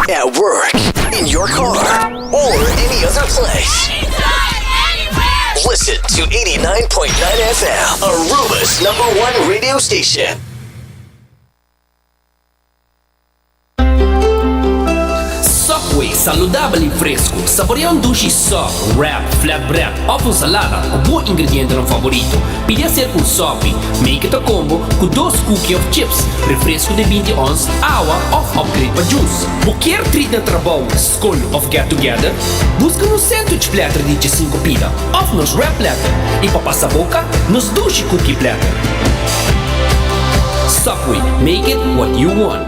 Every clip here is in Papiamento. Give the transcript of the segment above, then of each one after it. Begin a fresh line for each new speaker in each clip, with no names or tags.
At work, in your car, or any other place. Listen to 89.9 FM, Aruba's number one radio station.
Subway, saludabel y fresco. Saborea un dushi sub, wrap, flatbread of un salada cu bo ingredientenan favorito. Pidi acerca un Subway. Make it a combo cu dos cookie of chips, refresco di binti ons, awa of upgrade pa juice. Bo kier treat na trabou, scol of get together? Busca nos sandwich platter di djesinco pida of nos wrap platter y pa pasa boca, nos dushi cookie platter. Subway, make it what you want.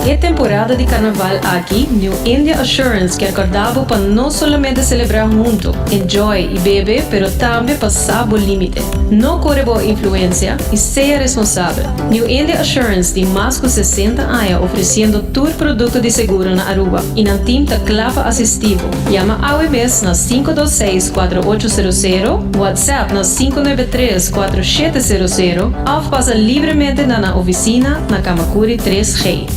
E temporada di Carnaval aki, New India Assurance kier corda bo pa no solamente celebra hunto, enjoy y bebe, pero tambe pa sa bo limite. No core bo influencia y sea responsabel. New India Assurance tin mas cu 60 aña ofreciendo tur producto di seguro na Aruba y nan team ta cla pa asisti bo. Yama awe mes na 526 4800, WhatsApp na 593 4700 of pasa libremente na nan oficina na Camacuri 3G.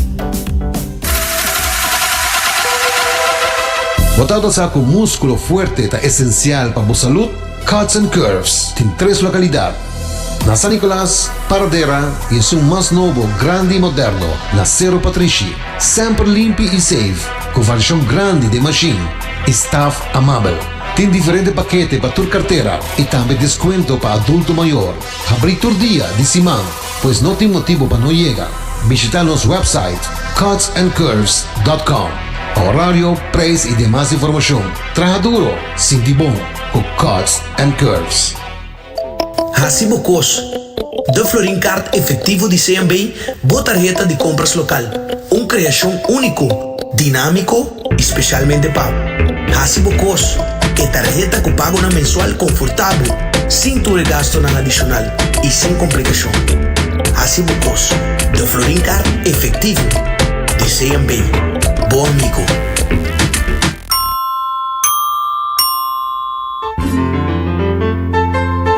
Bo tabata sa cu musculo fuerte ta esencial pa bo salud? Cuts and Curves tin tres localidad, na San Nicolas, Paradera y esun mas nobo, grandi y moderno, na Cerro Patrishi. Semper limpi y safe, cu variacion grandi den machine y staff amabel. Tin diferente pakete pa tur cartera y tambe descuento pa adulto mayor. Habri tur dia di siman, pues no tin motibo pa no yega. Bishita nos website cutsandcurves.com pa horario, prijs y demas informacion. Traha duro, sinti bon cu Cuts and Curves.
Hasi bo kos. De Florin Card Efectivo di CMB, bo tarheta di compras local. Un creacion unico, dinamico y specialmente pa bo. Hasi bo kos. E tarheta cu pagonan mensual confortabel, sin tur e gastonan adicional y sin complicacion. Hasi bo kos. De Florin Card Efectivo di CMB. Bo amigo.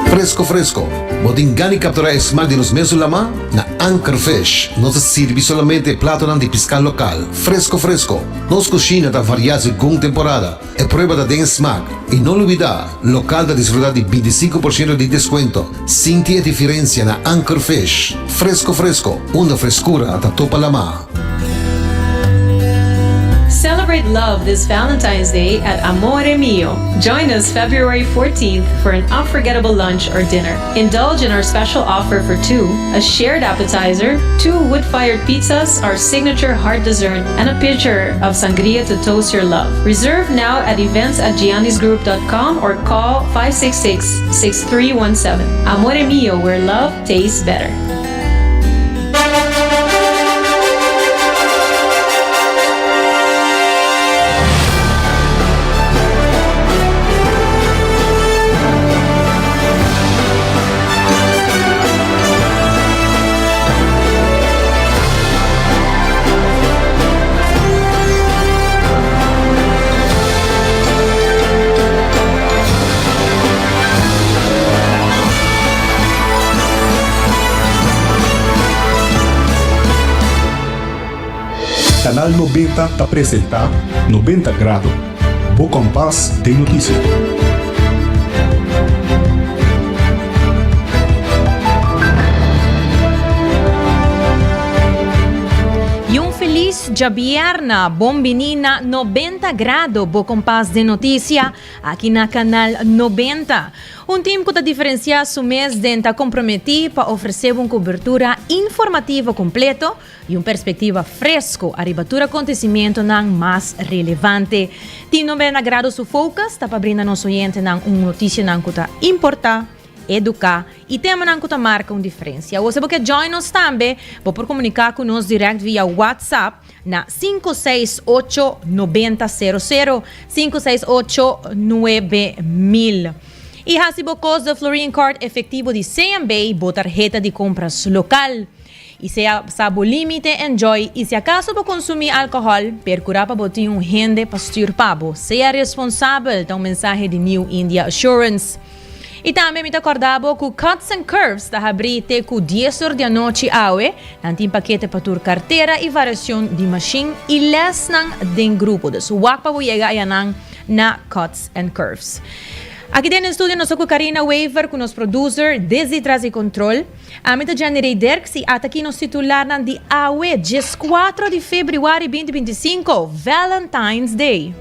Fresco fresco, bo tin gana di captura e smaak di nos mesun lama? Na Anchor Fish nos ta sirbi solamente e platonan di pisca local, fresco fresco. Nos cushina ta varia segun temporada, e prueba ta den e smaak. Y no lubida, local ta disfruta di 25% di descuento. Sinti e diferencia na Anchor Fish. Fresco fresco, unda frescura ta topa lama.
Celebrate love this Valentine's Day at Amore Mio. Join us February 14th for an unforgettable lunch or dinner. Indulge in our special offer for two, a shared appetizer, two wood-fired pizzas, our signature hard dessert, and a pitcher of sangria to toast your love. Reserve now at events at giannisgroup.com or call 566-6317. Amore Mio, where love tastes better.
Canal 90 ta presenta 90 Grado, bo kompas den notisia.
Y un feliz djabierna, bon bini na 90 Grado, bo kompas den notisia, aki na Canal 90. Un team cu ta diferencia su mes den ta comprometi pa ofrece bo un cobertura informativo completo y un perspectiva fresco ariba tur acontecimientonan mas relevante. Team 90 Grado su focus ta pa brinda nos oyentenan un noticianan cu ta importa, educa y temanan cu ta marca un diferencia. Awor si bo ke join nos tambe, bo por comunica cu nos direct via WhatsApp na 568 90 00, 568 9000. Y haci bo cos de Florin Card efectivo di CMB, bo tarheta di compras local. Y sea sa bo limite, enjoy, y si acaso bo consumi alcohol, percura pa bo tin un hende pa stuur pa bo. Sea responsabel, ta un mensahe di New India Assurance. Y tambe mi ta corda bo cu Cuts and Curves ta habri te cu dies or di anochi awe. Nan tin pakete pa tur cartera y variacion di machine y lesnan den grupo. Dus wak pa bo yega ayanan na Cuts and Curves. Aki den e studio nos ta cu Carina Wever cu nos producer desde tras di control. Ami ta Jenny Rey Dirks y ata aki nos titularnan di awe, diescuatro di februari binti 25, Valentine's Day.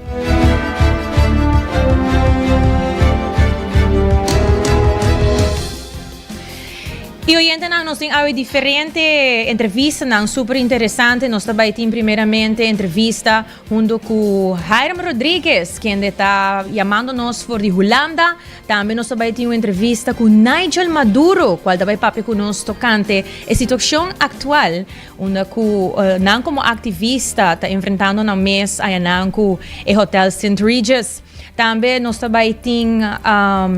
Y oyentenan, nos tin awe diferente entrevistanan super interesante. Nos ta bay tin primeramente entrevista hunto cu Hiram Rodriguez, kende ta yamando nos for di Hulanda. Tambe nos ta bai tin un entrevista cu Nigel Maduro, cual ta bai papia cu nos tocante e situacion actual unda cu nan como activista ta enfrentando nan mes ayanan cu e Hotel Sint Regis. Tambe nos ta bai tin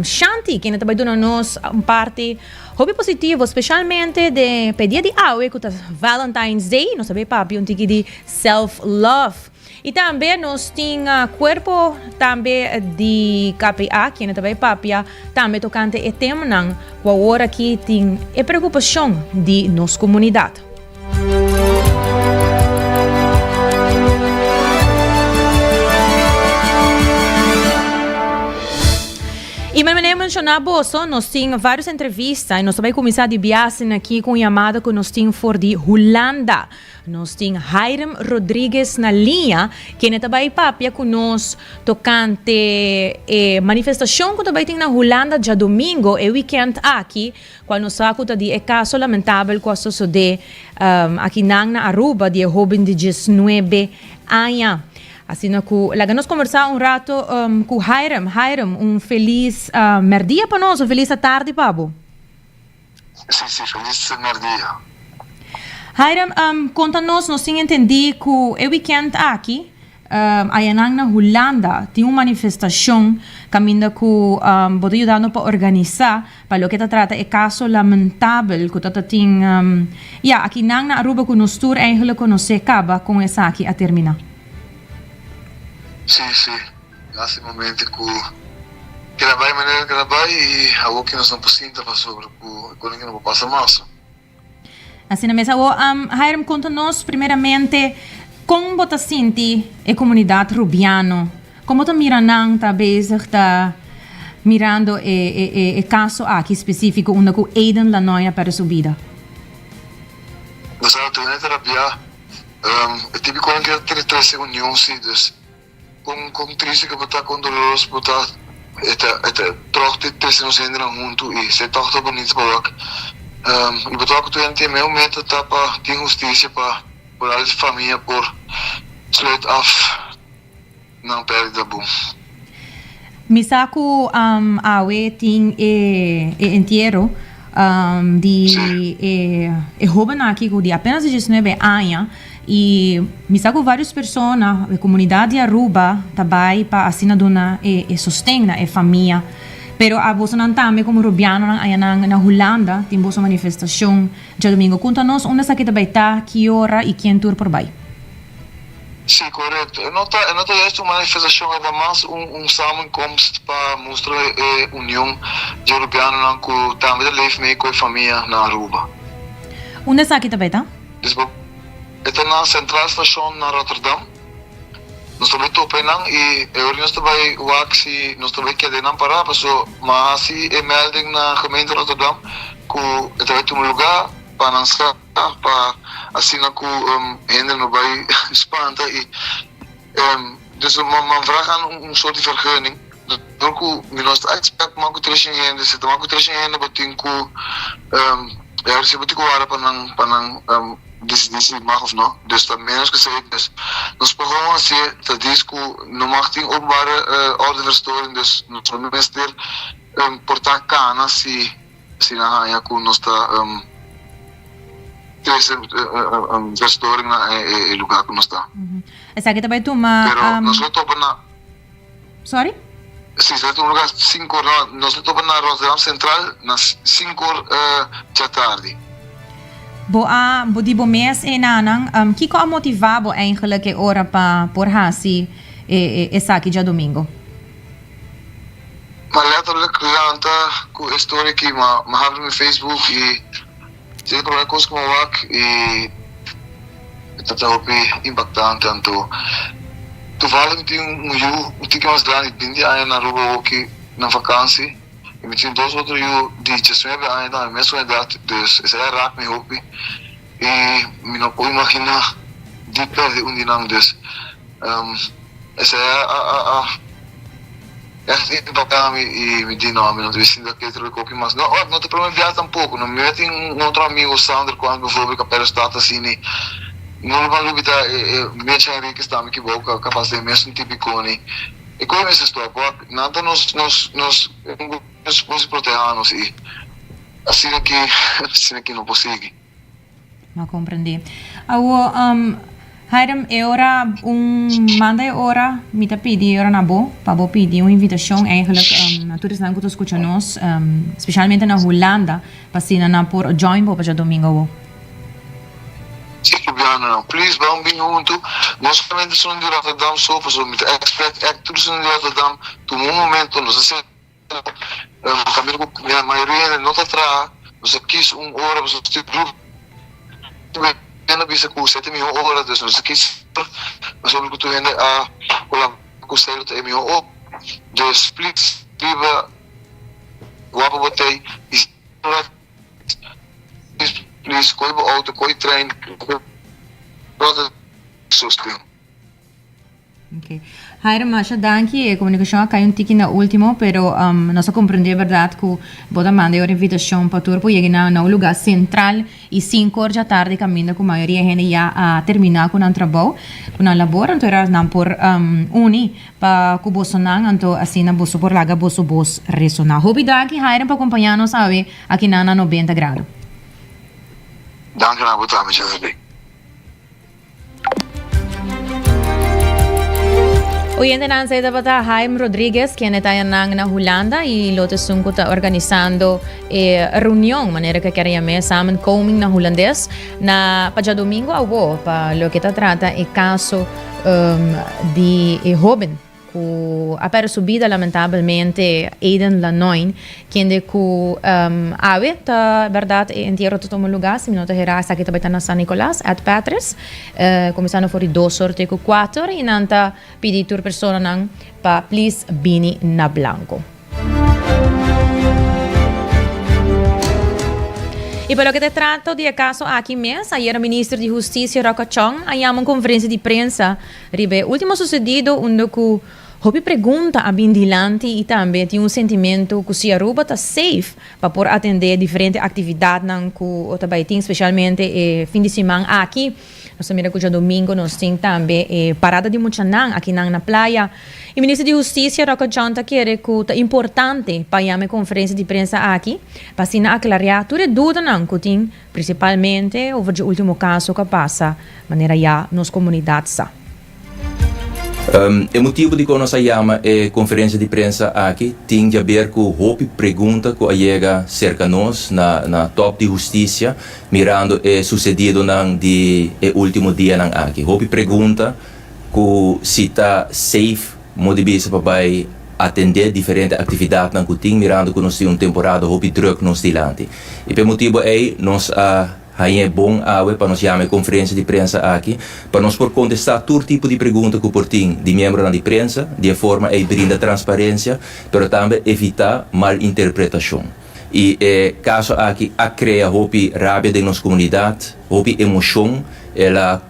Shanti, kende ta bai duna nos un parti hopi positivo, specialmente den p'e dia di awe cu ta Valentine's Day, nos ta bai papia un tiki di self love. Y tambe nos tin cuerpo tambe di KPA kende ta bay papia tambe tocante e temanan cu awor aki tin e preocupacion di nos comunidad. Y manera menciona boso, nos tin varios entrevista y nos ta bay cuminsa di biaha aki cu un yamada cu nos tin for di Hulanda. Nos tin Hiram Rodriguez na liña, kende ta bai papia ku nos tokante e manifestashon ku ta bai tin na Hulanda djadumingo, e wikènt aki, kual nos sa ku ta di e kaso lamentabel ku a sosodé akinan na Aruba di e hóben di diesnuebe aña. Asina ku laga nos kombersá un rato ku Hiram. Hiram, un felis mèrdia pa nos, un felis atardi pa bo.
Sí, sí, felis merdia.
Hiram, um, konta nos, nos tin entendí ku e wikènt aki, um, ayanan na Hulanda tin un manifestashon kaminda ku, um, bo ta yudando pa organisá pa loke ta trata e kaso lamentabel ku ta ta tin, um, ya, akinan na Aruba ku nos tur eigenlijk konosé kaba kon esaki a terminá.
Sí, sí. Lastimamente cu keda bay manera keda bay y awor ki nos no por sinta pasobra cu e koninki no por pasa mas.
Asina mes. Awor, Hiram, conta nos primeramente con bo ta sinti e comunidad Rubiano? Con bo ta mira nan ta bezig ta mirando e e e caso aki specifico unda cu Aiden Lanoy a perde su bida?
Bo sa, tur hende ta rabia. E tipico nan kier trece union si, dus. Kon kon triste ku bo ta, kon doloroso bo ta, e ta e ta tròg di trese nos hendenan huntu i esei tòg ta bunito pa wak. I bo ta wak ku tur hende tin e mesun meta ta pa tin hustisia pa por al famia por sluit af nan pèrdida bon.
Mi sa ku awe tin e e entiero di e e hoben aki ku di apenas diesnuebe aña i mi sa ku varios persona e komunidat di Aruba ta bai pa asina duna e e sosten na e famia pero a bosonan tambe komo rubianonan ayanan na Hulanda tin boso manifestashon djadumingo konta nos unda esaki ta bai ta ki ora i ken tur por bai.
Sí, korekto. E no ta e no ta juist un manifestashon, e ta mas un un samenkomst pa mustra e union dje Arubianonan ku tambe ta leef mee ku e famia na Aruba.
Unda esaki ta bai ta?
Dus bo e ta na Centraal Station na Rotterdam. Nos ta bai topa einan i e ora nos ta bai wak si nos ta bai keda einan pará paso m'a hasi e melding na gemeente Rotterdam ku e ta bai tuma lugá pa nan sa. pa asina ku hende no bai spanta i dus man vraag aan un soort di vergunning dor ku mi no ta expect mas ku treshen hende si ta mas ku treshen hende bo tin ku ya si bo tin ku wara pa nan pa nan disidi si mag of no dus ta menos ku esei dus nos por gewoon hasié ta dis ku no mag tin openbare orde verstoring dus nos no mester por ta kana si Si nan haña ku nos ta trese verstoring na e lugá ku nos ta.
Esaki ta bai tuma.
Pero nos lo topa na.
Sorry?
Si, esaki ta tuma lugá sinku or. No, nos lo topa na Rotterdam Centraal na sinku or djatardi.
Bo a bo di bo mes enanan, kiko a motivá bo eigenlijk e ora pa por hasi esaki djadumingu?
Ma letterlijk. lanta ku e story aki ma mi habri mi Facebook i esei ta prome kos ku mi wak i e ta ta hopi impaktante anto toevallig mi tin un yu un tiki mas grandi binti aña na Aruba awoki na vakansi i mi tin dos otro yu di diesnuebe aña tambe mesun edat dus esei a rak mi hopi i mi no por imagina di perde un di nan dus esei a a echt impacta mi i mi di no mi no debe sinta ketu riba e koki mas no no ta prome bia tampoco no mi tin un otro amigo Sander cu antes bijvoorbeeld a perde su tata asina i no lo ban lubida e Mitch Henriquez tambe ki bou capaz den mesun tipiconi e koe mester stop wak nan ta nos nos nos nos proteha nos i asina ki asina ki no por sigui.
M'a comprendé. Awo, Hiram, e ora un manda e ora, mi ta pidi e ora na bo, pa bo pidi un invitacion eigenlijk na tur esnan cu ta scucha nos, specialmente na Hulanda, pa asina nan por join bo pa djadomingo awo.
Sí, Rubianonan, please ban bin hunto, no solamente esun di Rotterdam so, pasobra mi ta expect echt tur esun di Rotterdam tuma un momento, nos a sera Kaminda ku mayoria hende no ta traha, nos a kis un ora pasobra nos tin grupo hende a bisa ku esei ta e mihó ora, dus nos a kis pasobra ku tur hende a kolabora ku esei lo ta e mihó ora. Dus please riba wak bo tei i please please kohe bo outo, kohe trein, kohe sosten.
Ok. Jairo, masha danki. E komunikashon a kai un tiki na ultimo, pero nos a komprendé bèrdat ku bo ta manda e ora invitashon pa tur por yega na un lugá sentral i sinkor djatardi kaminda ku mayoria hende ya a terminá ku nan trabou, ku nan labor, anto era nan por uni pa ku bosonan, anto asina boso por laga boso bos resoná. Hopi danki Jairo pa kompañá nos awe akinan na Nobenta Grado.
Danki na bo tambe, Josephine.
Oyentenan esei tabata Haim Rodriguez kende ta nan na Hulanda y lo ta esun cu ta organisando e reunion manera cu kier yam'e samenkoming na Hulandes na pa djadomingo awo pa loke ta trata e caso di e hoben ku a pèrdè su bida lamentabelmente Aiden Lanoin kende ku awe ta bèrdat e entiero ta tuma lugá si mi no ta herá esaki ta bai ta na San Nicolas at Patres kuminsando for di dos or te ku kuater i nan ta pidi tur personanan pa plis bini na blanko. I pa loke ta trata di e kaso aki mes ayera minister di Hustisia Rocco Chong a yama un konferensia di prensa Riba e ultimo sucedido unda cu hopi pregunta a bin dilanti y tambe tin un sentimento cu si Aruba ta safe pa por atende diferente actividadnan cu ta bay tin specialmente e fin di siman aki. Nos ta mira cu djadomingo nos tin tambe e parada di muchanan akinan na playa. E Minister di Husticia Rocco John ta kere cu ta importante pa yama e conferencia di prensa aki pa asina aclaria tur e dudanan cu tin Principalmente over dje ultimo caso cu a pasa, manera ya nos comunidad sa.
E motibu dikon nos a yama e konferensia di prensa aki tin di aber ku hopi pregunta ku a yega serka nos na na tòp di hustisia mirando e susedidonan di e ultimo dianan aki. Hopi pregunta ku si ta safe Mo di bisa pa bai atendé diferente aktividatnan ku tin mirando ku nos tin un temporada hopi drùk nos dilanti. I pa e motibu ei nos a hañ'é bon awe pa nos yama e konferensia di prensa aki pa nos por kontestá tur tipo di pregunta ku por tin di miembronan di prensa, di e forma ei brinda transparensia pero tambe evitá malinterpretashon. I e kaso aki a krea hopi rabia den nos komunidat, hopi emoshon, el a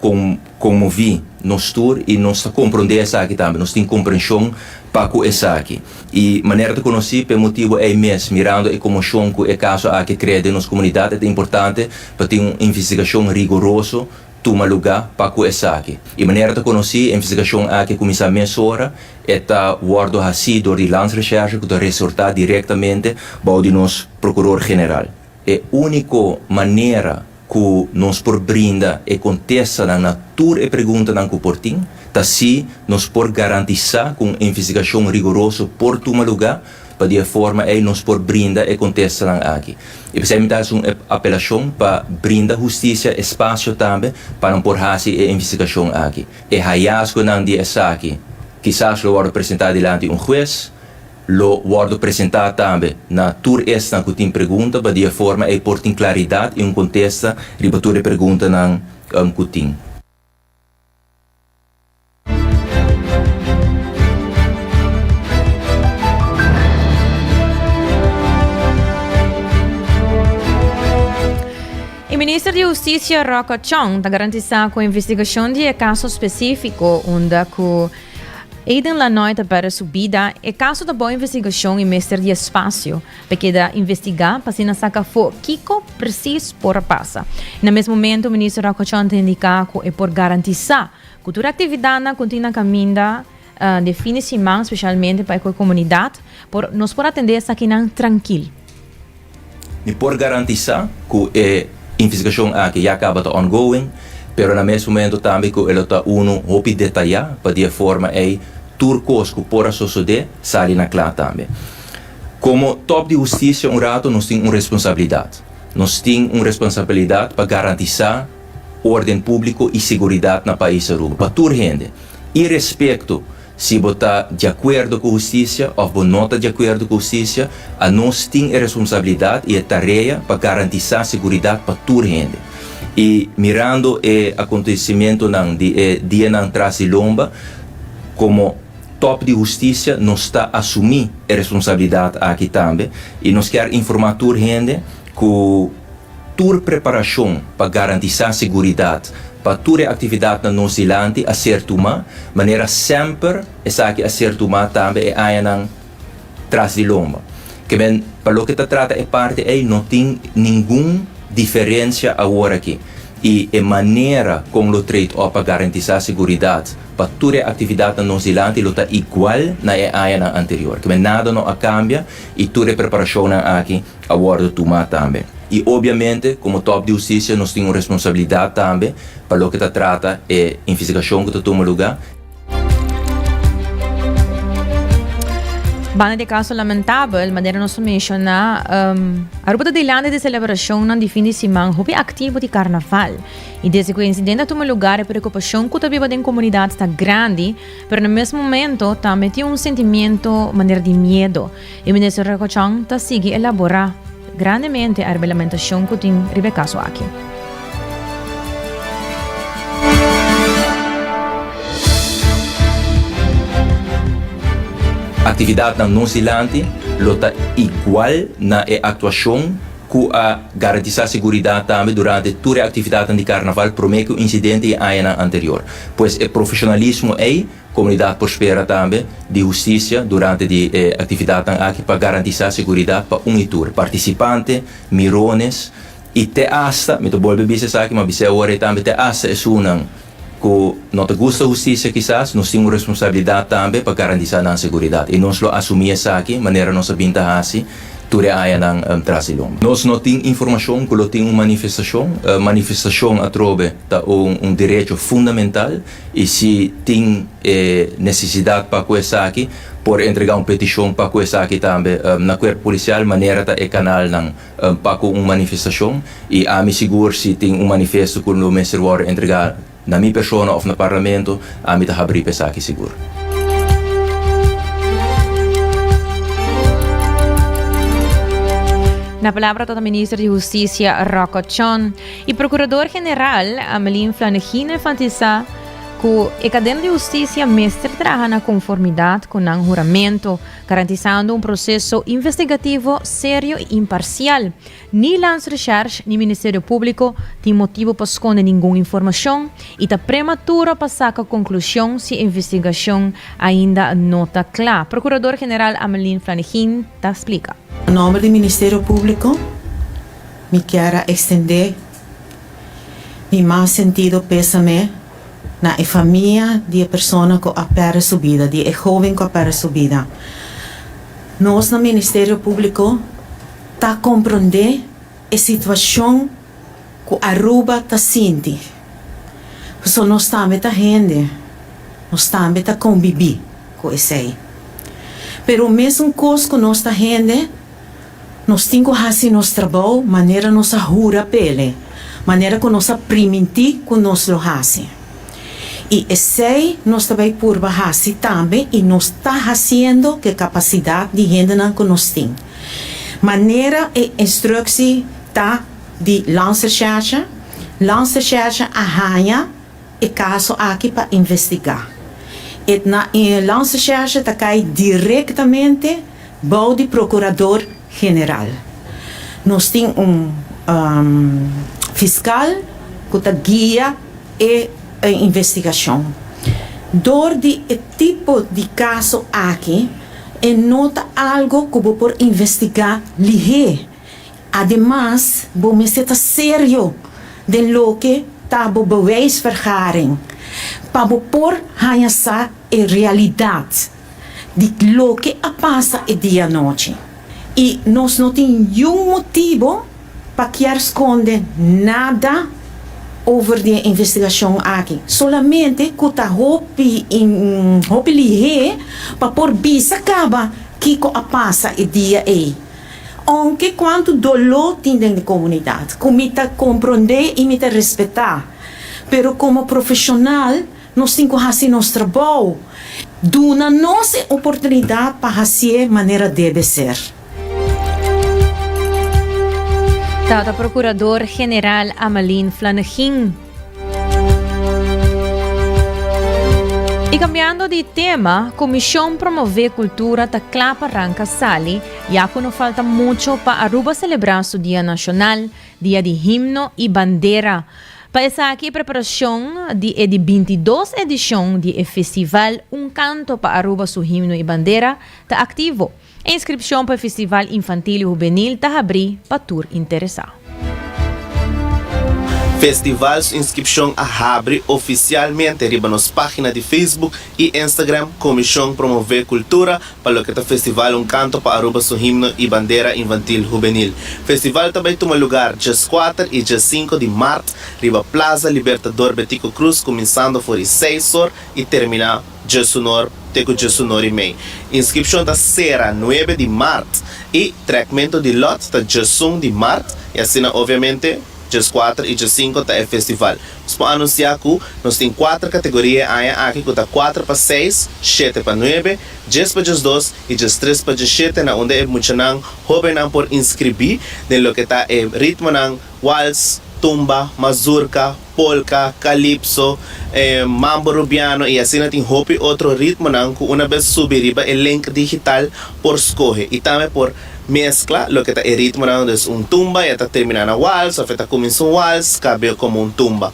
Konmoví nos tur i nos ta komprondé esaki tambe, nos tin komprenshon pa ku esaki. I manera ta konosí, p'e motibu ei mes, mirando e konmoshon ku e kaso aki a krea den nos komunidat, e ta importante pa tin un investigashon rigoroso tuma lugá pa ku esaki. I manera ta konosí, e investigashon aki a kuminsá mesora, e ta wòrdu hasí dor di Landsrecherche ku ta resortá direktamente bou di nos Prokuror General. E úniko manera ku nos por brinda e kontestanan na tur e preguntanan ku por tin, ta si nos por garantisá ku un investigashon rigoroso por tuma lugá, pa di e forma ei nos por brinda e kontestanan aki. I p'esei mi ta hasi un apelashon pa brinda hustisia espasio tambe pa nan por hasi e investigashon aki. E hayasgonan di esaki kisas lo wòrdu presentá dilanti un hues. lo wòrdu presentá tambe na tur esnan ku tin pregunta pa di e forma ei por tin klaridat i un kontesta riba tur e preguntanan ku tin.
E minister di Hustisia Rocco Chong ta garantisá ku investigashon di e kaso spesífiko unda ku Aiden Lanoy ta pèrdè su bida, e kaso ta bou investigashon i mester di espasio pa keda investigá pa asina saka afó kiko presis por a pasa. Na mes momento minister Rocco Chong ta indiká ku e por garantisá ku tur aktividatnan ku tin na kaminda den fin di siman, spesialmente pa e ku e komunidat, por nos por atendé esakinan trankil.
Mi por garantisa cu e investigacion aki ya caba ta ongoing, pero na mes momento tambe cu e lo ta uno hopi detaya pa di e forma ey tur cos cu por a sosode sali na cla tambe. Como top di husticia un rato nos tin un responsabilidad. Nos tin un responsabilidad pa garantisa orden publico y seguridad na pais Aruba pa tur hende, irespecto Si bo ta di akuerdo ku hustisia òf bo no ta di akuerdo ku hustisia, anos tin e responsabilidat i e tarea pa garantisá seguridat pa tur hende. I mirando e akontesimentonan di e dianan tras di lomba, komo tòp di hustisia nos ta asumí e responsabilidat aki tambe i nos kier informá tur hende ku, Tur preparashon pa garantisá seguridat pa tur e aktividatnan nos dilanti a ser tumá, manera semper esaki a ser tumá tambe e añanan tras di lomba. Ke men, pa loke ta trata e parti ei no tin ningun diferensia awor aki i e manera kon lo trade op pa garantisá seguridat pa tur e aktividatnan nos dilanti lo ta igual na e añanan anterior. Ke men, nada no a kambia i tur e preparashonnan aki a wòrdu tumá tambe. I obiamente komo tòp di hustisia nos tin un responsabilidat tambe pa loke ta trata e investigashon ku ta tuma lugá.
Banda di e kaso lamentabel, manera nos a menshoná, Aruba ta delante di selebrashonnan di fin di siman hopi aktivo di karnaval. I desde ku e insidente a tuma lugar e preokupashon ku ta biba den komunidat ta grandi, pero na mes momento tambe tin un sentimiento manera di miedo. E minister Recochon ta sigui elabora grandemente e reblamentacion cu tin riba e caso aki.
Actividadnan nos dilanti lo ta igual na e actuacion cu a garantisa seguridad tambe durante tur e actividadnan di Carnaval prome cu incidente y añanan anterior. Pues e profesionalismo ey Komunidat por spera tambe di hustisia durante di e aktividatnan aki pa garantisá seguridat pa un i tur partisipante, mirones i te asta, mi ta bolbe bisa esaki, ma bis'é awor ei tambe, te asta esunnan ku no ta gusta hustisia kisas, nos tin un responsabilidat tambe pa garantisá nan seguridat i nos lo asumí esaki manera nos a bin ta hasi tur e añanan tras di lomba. Nos no tin informashon ku lo tin un manifestashon. Manifestashon atrobe ta un derecho fundamental. I si tin e nesesidat pa ku esaki, por entregá un petishon pa ku esaki tambe na kuerpo polisial, manera ta e kanalnan pa ku un manifestashon. I ami sigur si tin un manifesto ku lo mester wòrdu entregá na mi persona òf na parlamento, ami ta habrí pa esaki sigur.
Na palabra ta minister di Hustisia Rocco Tjon. E Procurador General, Amelin Flanegin enfatisa cu e cadena di husticia mester traha na conformidad cu nan huramento, garantisando un proceso investigativo serio y imparcial. Ni Landsrecherche ni Ministerio Publico tin motibo pa sconde ningun informacion y ta prematuro pa saca conclusion si e investigacion ainda no ta cla, Procurador General Amelin Flanegin ta splica.
Na nomber di Ministerio Publico, Mi kier a extendé mi mas sentido pésame na e famia di e persona cu a perde su bida, di e hoben cu a perde su bida. Nos na Ministerio Publico ta comprendé e situacion cu Aruba ta sinti, pasobra nos tambe ta hende, nos tambe ta conbibí cu esey. Pero mesun cos cu nos ta hende, Nos tin ku hasi nos trabou manera nos a hura p'ele, manera ku nos a primintí ku nos lo hasi. I esei nos ta bai purba hasi tambe i nos ta hasiendo ku e kapasidat di hendenan ku nos tin. Manera e instructie ta di Landsrecherche, Landsrecherche a haña e kaso aki pa investigá. E na e Landsrecherche ta kai direktamente bou di Prokurador General. Nos tin un fiskal ku ta guia e investigashon. Dor di e tipo di kaso aki e no ta algo ku bo por investigá lihé. Ademas bo mester ta serio den loke ta bo bewijsvergaring pa bo por haña sa e realidat di loke a pasa e dia anochi. I nos no tin niun motibo pa kier skonde nada over di e investigashon aki. Solamente ku ta hopi hopi lihé pa por bisa kaba kiko a pasa e dia ei. Ounke kuantu doló tin den e komunidat, ku mi ta komprondé i mi ta respetá, pero komo profeshonal nos tin ku hasi nos trabou. Duna nos e oportunidat pa hasié manera debe ser.
Tata Procurador General Amalin Flanegin. Y cambiando di tema, Comision Promove Cultura ta cla pa ranca sali, ya cu no falta mucho pa Aruba celebra su Dia Nacional, Dia di Himno y Bandera. Pa esaki e preparacion di e di bintidos edicion di e festival Un Canto pa Aruba su Himno y Bandera ta activo. E inscripcion pa e festival infantil y hubenil ta habri pa tur interesa.
Festival su inscripcion a habri oficialmente riba nos pagina di Facebook y Instagram Comision Promove Cultura pa loke ta Festival Un Canto pa Aruba su Himno y Bandera Infantil Hubenil. Festival ta bay tuma lugar djeskuater y djesinku di mart riba Plaza Libertador Betico Croes cuminsando for di seis or y termina djesunor te ku djesunor i mei. Inskripshon ta sera nuebe di mart i trekmentu di lòt ta djesun di mart i asina obviamente djeskuater i djesinku ta e festival. Nos por anunsiá ku nos tin kuater kategoria e aña aki ku ta kuater pa seis, shete pa nuebe, djes pa djesdos i djestres pa djeshete na unda e muchanan hóbennan por inskribí den loke ta e ritmonan wals, tumba, mazurka, polka, kalipso, mambo rubiano i asina tin hopi otro ritmonan ku una bes subi riba e link digital por skohe i tambe por meskla loke ta e ritmonan dus un tumba e ta termina na wals of e ta kuminsa un wals kabe komo un tumba.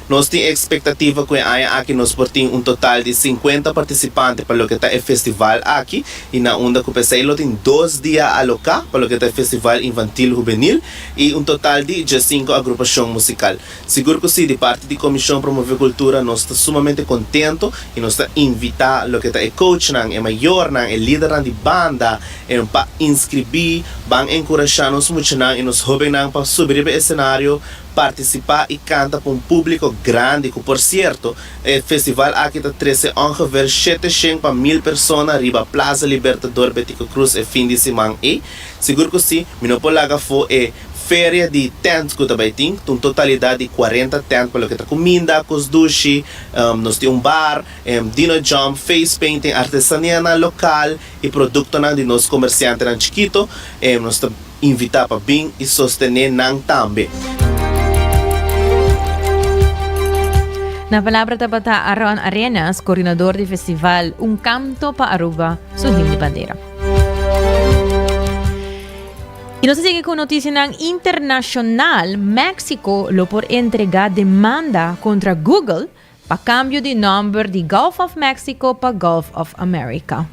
Nos tin ekspektativa ku e aña aki nos por tin un total di sinkuenta partisipante pa loke ta e festival aki i na unda ku p'esei lo tin dos dia aloká pa loke ta e festival infantil hubenil. i un total di djesinku agrupashon musikal. Sigur ku si, di parti di Komishon Promove Kultura nos ta sumamente kontento i nos ta invitá loke ta e coachnan, e mayornan, e lidernan di banda pa inskribí, ban enkurashá nos muchanan i nos hóbennan pa subi riba e esenario, partisipá i kanta pa un públiko grandi ku por sierto e festival aki ta trese ongeveer sheteshen pa mil persona riba Plaza Libertador Betico Croes e fin di siman ei. Sigur ku si, mi no por laga afó e feria di tènt ku ta bai tin, ta un totalidat di kuarenta tènt pa loke ta kuminda, kos dushi, nos tin un bar, dino jump, face painting, artesanianan lokal i produktonan di nos komersiantenan chikito, nos ta invitá pa bin i sostené nan tambe.
Na palabra tabata Aron Arenas, coordinador di festival Un Canto pa Aruba, su himno di bandera. Y nos ta sigui cu noticianan internacional. Mexico lo por entrega demanda contra Google pa cambio di nomber di Gulf of Mexico pa Gulf of America.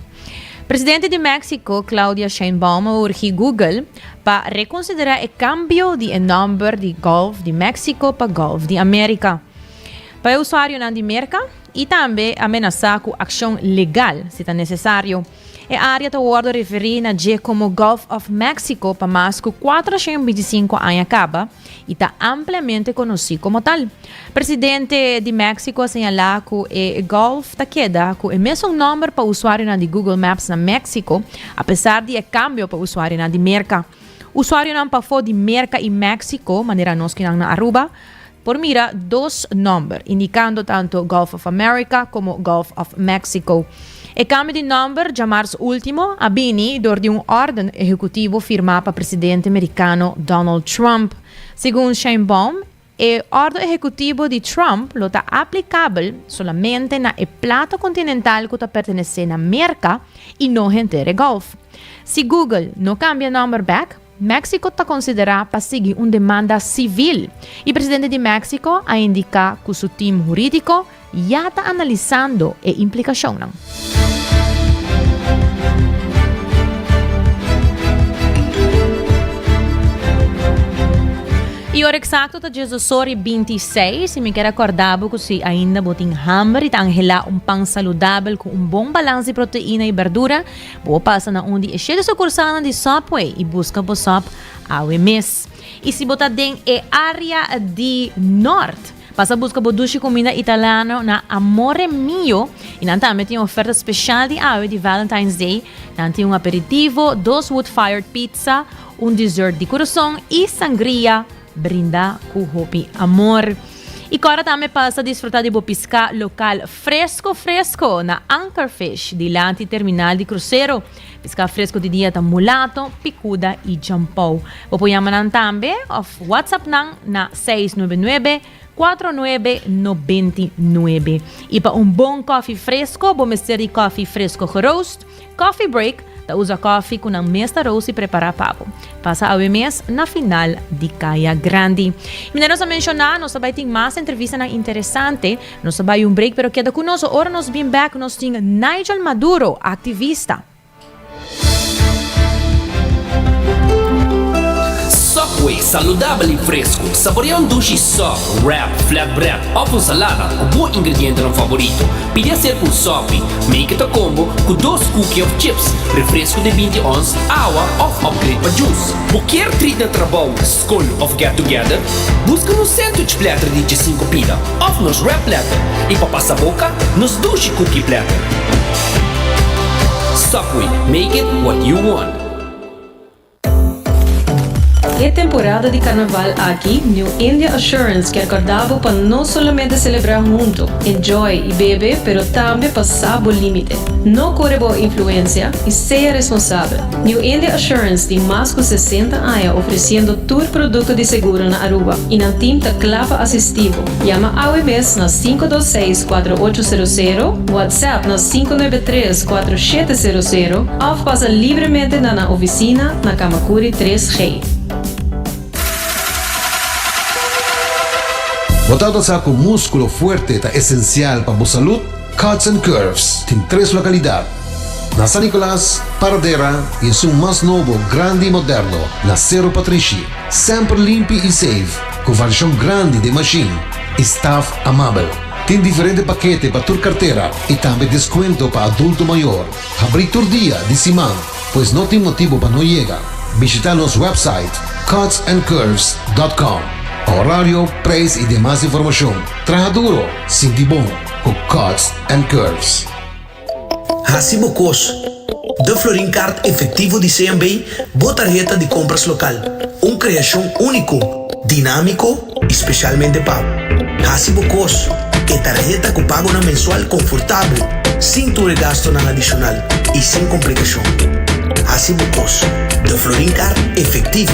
Presidente di Mexico, Claudia Sheinbaum, a urgi Google pa reconsidera e cambio di e nomber di Gulf di Mexico pa Gulf di America. Pa e usuarionan di Merca y tambe a menasa cu accion legal si ta necesario. E área ta wòrdu referí na dje komo Gulf of Mexico pa mas ku 425 aña kaba i ta ampliamente konosí komo tal. Presidente di Mexico a señalá ku e Gulf ta keda ku e mesun nòmber pa usuarionan di Google Maps na Mexico, apesar di e kambio pa usuarionan di Merka. Usuarionan pafó di Merka i Mexico, manera nos kinan na Aruba, Por mira dos nòmber, indikando tantu Gulf of America komo Gulf of Mexico. E kambio di nòmber djamars último a bini dor di un órden ehekutivo firmá pa presidente merikano Donald Trump. Segun Sheinbaum, e òrdu ehekutivo di Trump lo ta aplikabel solamente na e plato kontinental ku ta pertenesé na Merka i no henter e Gulf. Si Google no kambia nòmber bèk, Mexico ta considera pa sigui un demanda civil y presidente di Mexico a indica cu su team huridico ya ta analisando e implicacionnan. E ora exacto ta diesdosor y bintiseis y mi kier a corda bo cu si ainda bo tin hamber y ta anhela un pan saludabel cu un bon balans di proteina y berdura, Bo pasa na un di e shete sukursalnan di Subway i buska bo sòp awe mes. I si bo ta den e área di nòrt, pasa buska bo dushi kuminda italiano na Amore Mio i nan tambe tin oferta speshal di awe di Valentine's Day. Nan tin un aperitivo, dos wood fired pizza, un dessert di kurason i sangria brinda ku hopi amor. I kòrda tambe pasa disfrutá di bo piská lokal Fresco fresco na Anchor Fish dilanti terminal di crucero. Pisca fresco di dia ta mulato, picuda y jampou. Bo por yama nan tambe of WhatsApp nan na 699 4999. Y pa un bon koffie fresco bo mester di koffie fresco geroost. Coffee Break ta usa koffie cu nan mes ta roast y prepara pa bo. Pasa awe mes na final di Caya Grandi. Manera nos a menciona, nos ta bay tin mas entrevistanan interesante. Nos ta bay un break pero keda cu nos ora nos bin back nos tin Nigel Maduro, activista.
Subway, saludabel y fresco. Saborea un dushi sub, wrap, flatbread of un salada cu bo ingredientenan favorito. Pidi hacer cu un Subway. Make it a combo cu dos cookie of chips, refresco di 20 ons, awa of upgrade pa juice. Bo kier treat na trabou, skol of get together? Buska nos sandwich platter di djesinku pida of nos wrap platter i pa pasa boka nos dushi cookie platter. Subway, make it what you want.
E temporada di carnaval aki, New India Assurance kier corda bo pa no solamente celebra hunto, enjoy y bebe, pero tambe pa sa bo limite. No core bo influencia y sea responsabel. New India Assurance tin mas cu 60 aña ofreciendo tur producto di seguro na Aruba y nan team ta cla pa asisti bo. Yama awe mes na 526 4800, WhatsApp na 593 4700 of pasa libremente na nan oficina na Camacuri 3G.
Bo tabata sa cu musculo fuerte ta esencial pa bo salud? Cuts and Curves tin tres localidad, na San Nicolas, Paradera y esun mas nobo, grandi y moderno, na Cerro Patrishi. Semper limpi y safe, cu variacion grandi den machine y staff amabel. Tin diferente pakete pa tur cartera y tambe descuento pa adulto mayor. Habri tur dia di siman, pues no tin motibo pa no yega. Bishita nos website cutsandcurves.com pa horario, prijs y demas informacion. Traha duro, sinti bon cu Cuts and Curves.
Hasi bo kos. De Florin Card Efectivo di CMB, bo tarheta di compras local. Un creacion unico, dinamico y specialmente pa bo. Hasi bo kos. E tarheta cu pagonan mensual confortabel, sin tur e gastonan adicional y sin complicacion. Hasi bo kos. De Florin Card Efectivo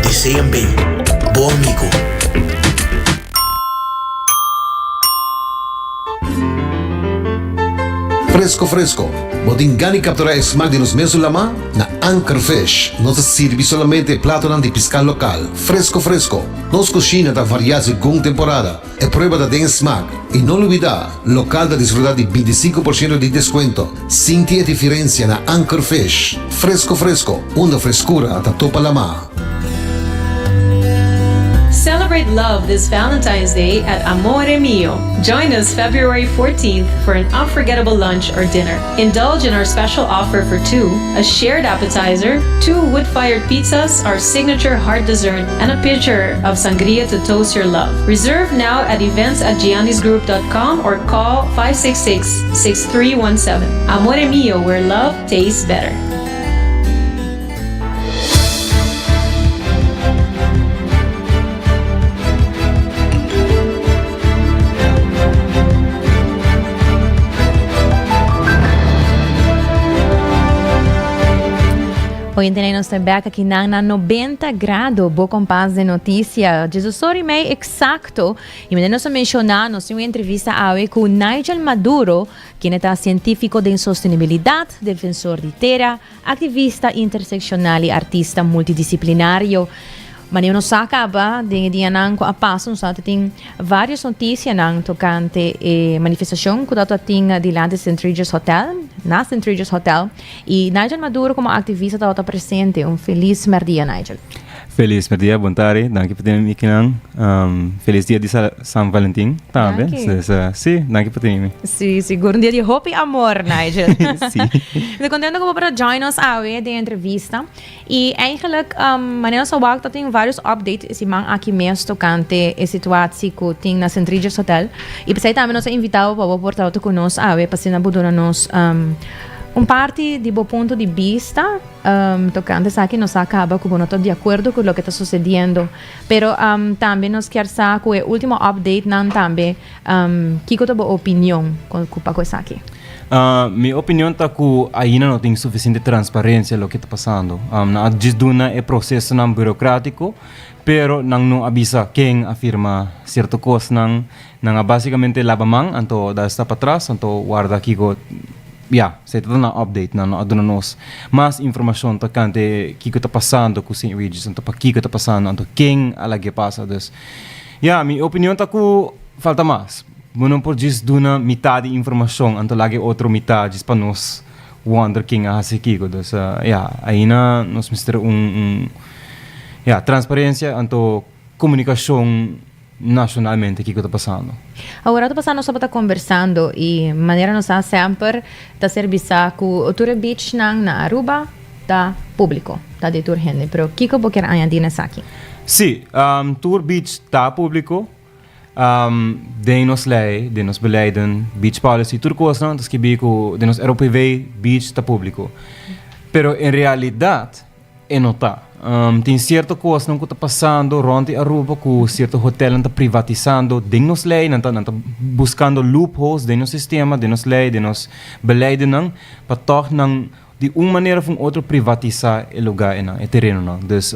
di CMB. Bo amigo.
Fresco fresco, bo tin gana di captura e smaak di nos mesun lama? Na Anchor Fish nos ta sirbi solamente e platonan di pisca local, fresco fresco. Nos cushina ta varia segun temporada. E prueba ta den e smaak. Y no lubida, local ta disfruta di binticinco por ciento di descuento. Sinti e diferencia na Anchor Fish. Fresco fresco, unda frescura ta topa lama.
Celebrate love this Valentine's Day at Amore Mio. Join us February 14th for an unforgettable lunch or dinner. Indulge in our special offer for two, a shared appetizer, two wood-fired pizzas, our signature hard dessert, and a pitcher of sangria to toast your love. Reserve now at events at giannisgroup.com or call 566-6317. Amore Mio, where love tastes better.
Oyente nos ta bek aki nan na 90 grado, bo kompas de noticia. Jesus sorry mei exacto. Y mene nos a menciona, nos tin un entrevista awe cu Nigel Maduro, quien ta científico den sostenibilidad, defensor di tera, Activista interseccional y artista multidisciplinario. Manera nos sa caba den e dianan cu a pasa nos a tin varios noticianan tocante e manifestacion cu ta tin dilanti St. Regis Hotel, na St. Regis Hotel. Y Nigel Maduro como activista tabata presente. Un feliz merdia Nigel.
Feliz merdia, bon tarde. Danki pa tene mi kinan. Um, feliz dia di San Valentin tambe.
Danki.
Dus, uh, sí, danki pa tene mi.
Sí, sigur. Un dia di hopi amor, Nigel.
Sí.
Mi contento ku bo por a join us awe den entrevista. I eigenlijk, um, manera nos a wak ta tin varios update e siman aki mes tocante e situatie ku tin na St. Regis Hotel. I p'esei tambe nos a invita bo pa bo por tabata ku nos awe pa asina bo duna nos um, un parti di bo punto di bista um, tocante esaki. Nos a caba ku bo no ta di acuerdo ku loke ta sucediendo. Pero um, tambe nos kier sa ku e ultimo update nan tambe Um, kiko ta bo opinion ku, ku pa ku esaki?
Uh, mi opinion ta ku ainda no tin suficiente transparencia loke ta pasando. Um, nan a djis duna e procesonan burocratico, pero nan no a bisa ken a firma cierto cosnan. Nan a basicamente laba man, anto da sta patras, anto warda kiko, ya, se ta duna update, nan no a duna nos mas informacion tocante kiko ta pasando ku St. Regis, anto pakiko ta pasando, anto ken a lag'e pasa. Dus, Ya, mi opinion ta ku falta mas. Bo no por djis duna mitá di informashon anto laga e otro mitá djis pa nos wonder ken a hasi kiko. Dus ya, aina nos mester un un ya, transparensia anto komunikashon nashonalmente kiko ta pasando.
Awor ta pasá nos tabata kombersando i manera nos sa semper ta ser bisá ku tur e beachnan na Aruba ta públiko, ta di tur hende. Pero kiko bo kier añadí na esaki?
Sí, tur beach ta públiko. Den nos lei, den nos beleiden, beach policy, tur kosnan ta skibí ku den nos ROPV beach ta públiko. Pero en realidat e no ta. Tin sierto kosnan ku ta pasando rònt di Aruba ku sierto hotelnan ta privatisando den nos lei, nan ta nan ta buskando loopholes den nos sistema, den nos lei, den nos beleidennan pa tòg nan Di un manera of un otro privatisa e lugar enan, e terenonan. Dus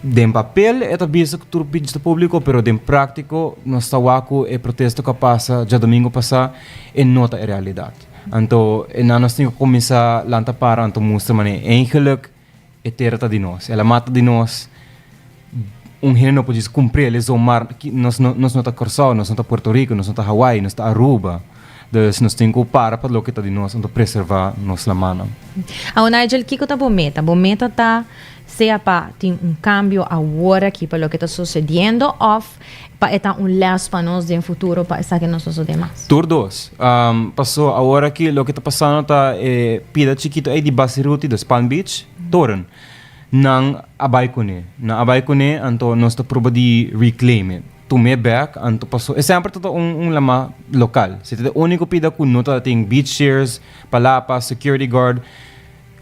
den papel e ta bisa cu tur beach ta publico, pero den practico nos ta wak cu e protesta cu a pasa djadomingo pasa e no ta e realidad. Anto enan nos tin cu cuminsa lanta para anto mustra manera eigenlijk e tera ta di nos, e lamat ta di nos, un hende no por djis cumprel e zomaar, nos no nos no ta Corsou, nos no ta Puerto Rico, nos no ta Hawaii, nos ta Aruba. Dus nos tin cu para pa loke ta di nos anto preserva nos lamannan.
Awor Nigel, kico ta bo meta? Bo meta ta sea pa tin un cambio awor aki pa loke ta sucediendo of pa e ta un les pa nos den futuro pa esaki no sosode mas?
Tur dos. Paso awor aki loke ta pasando ta e pida chikito ei di Basiruti, dus Palm Beach, toren. Nan a bai kuné. Nan a bai kuné, anto nos ta proba di reclaim it. Tum'é bèk, anto paso e semper ta ta un un lama lokal. Si ta e úniko pida ku no ta tin beach chairs, palapa, security guard.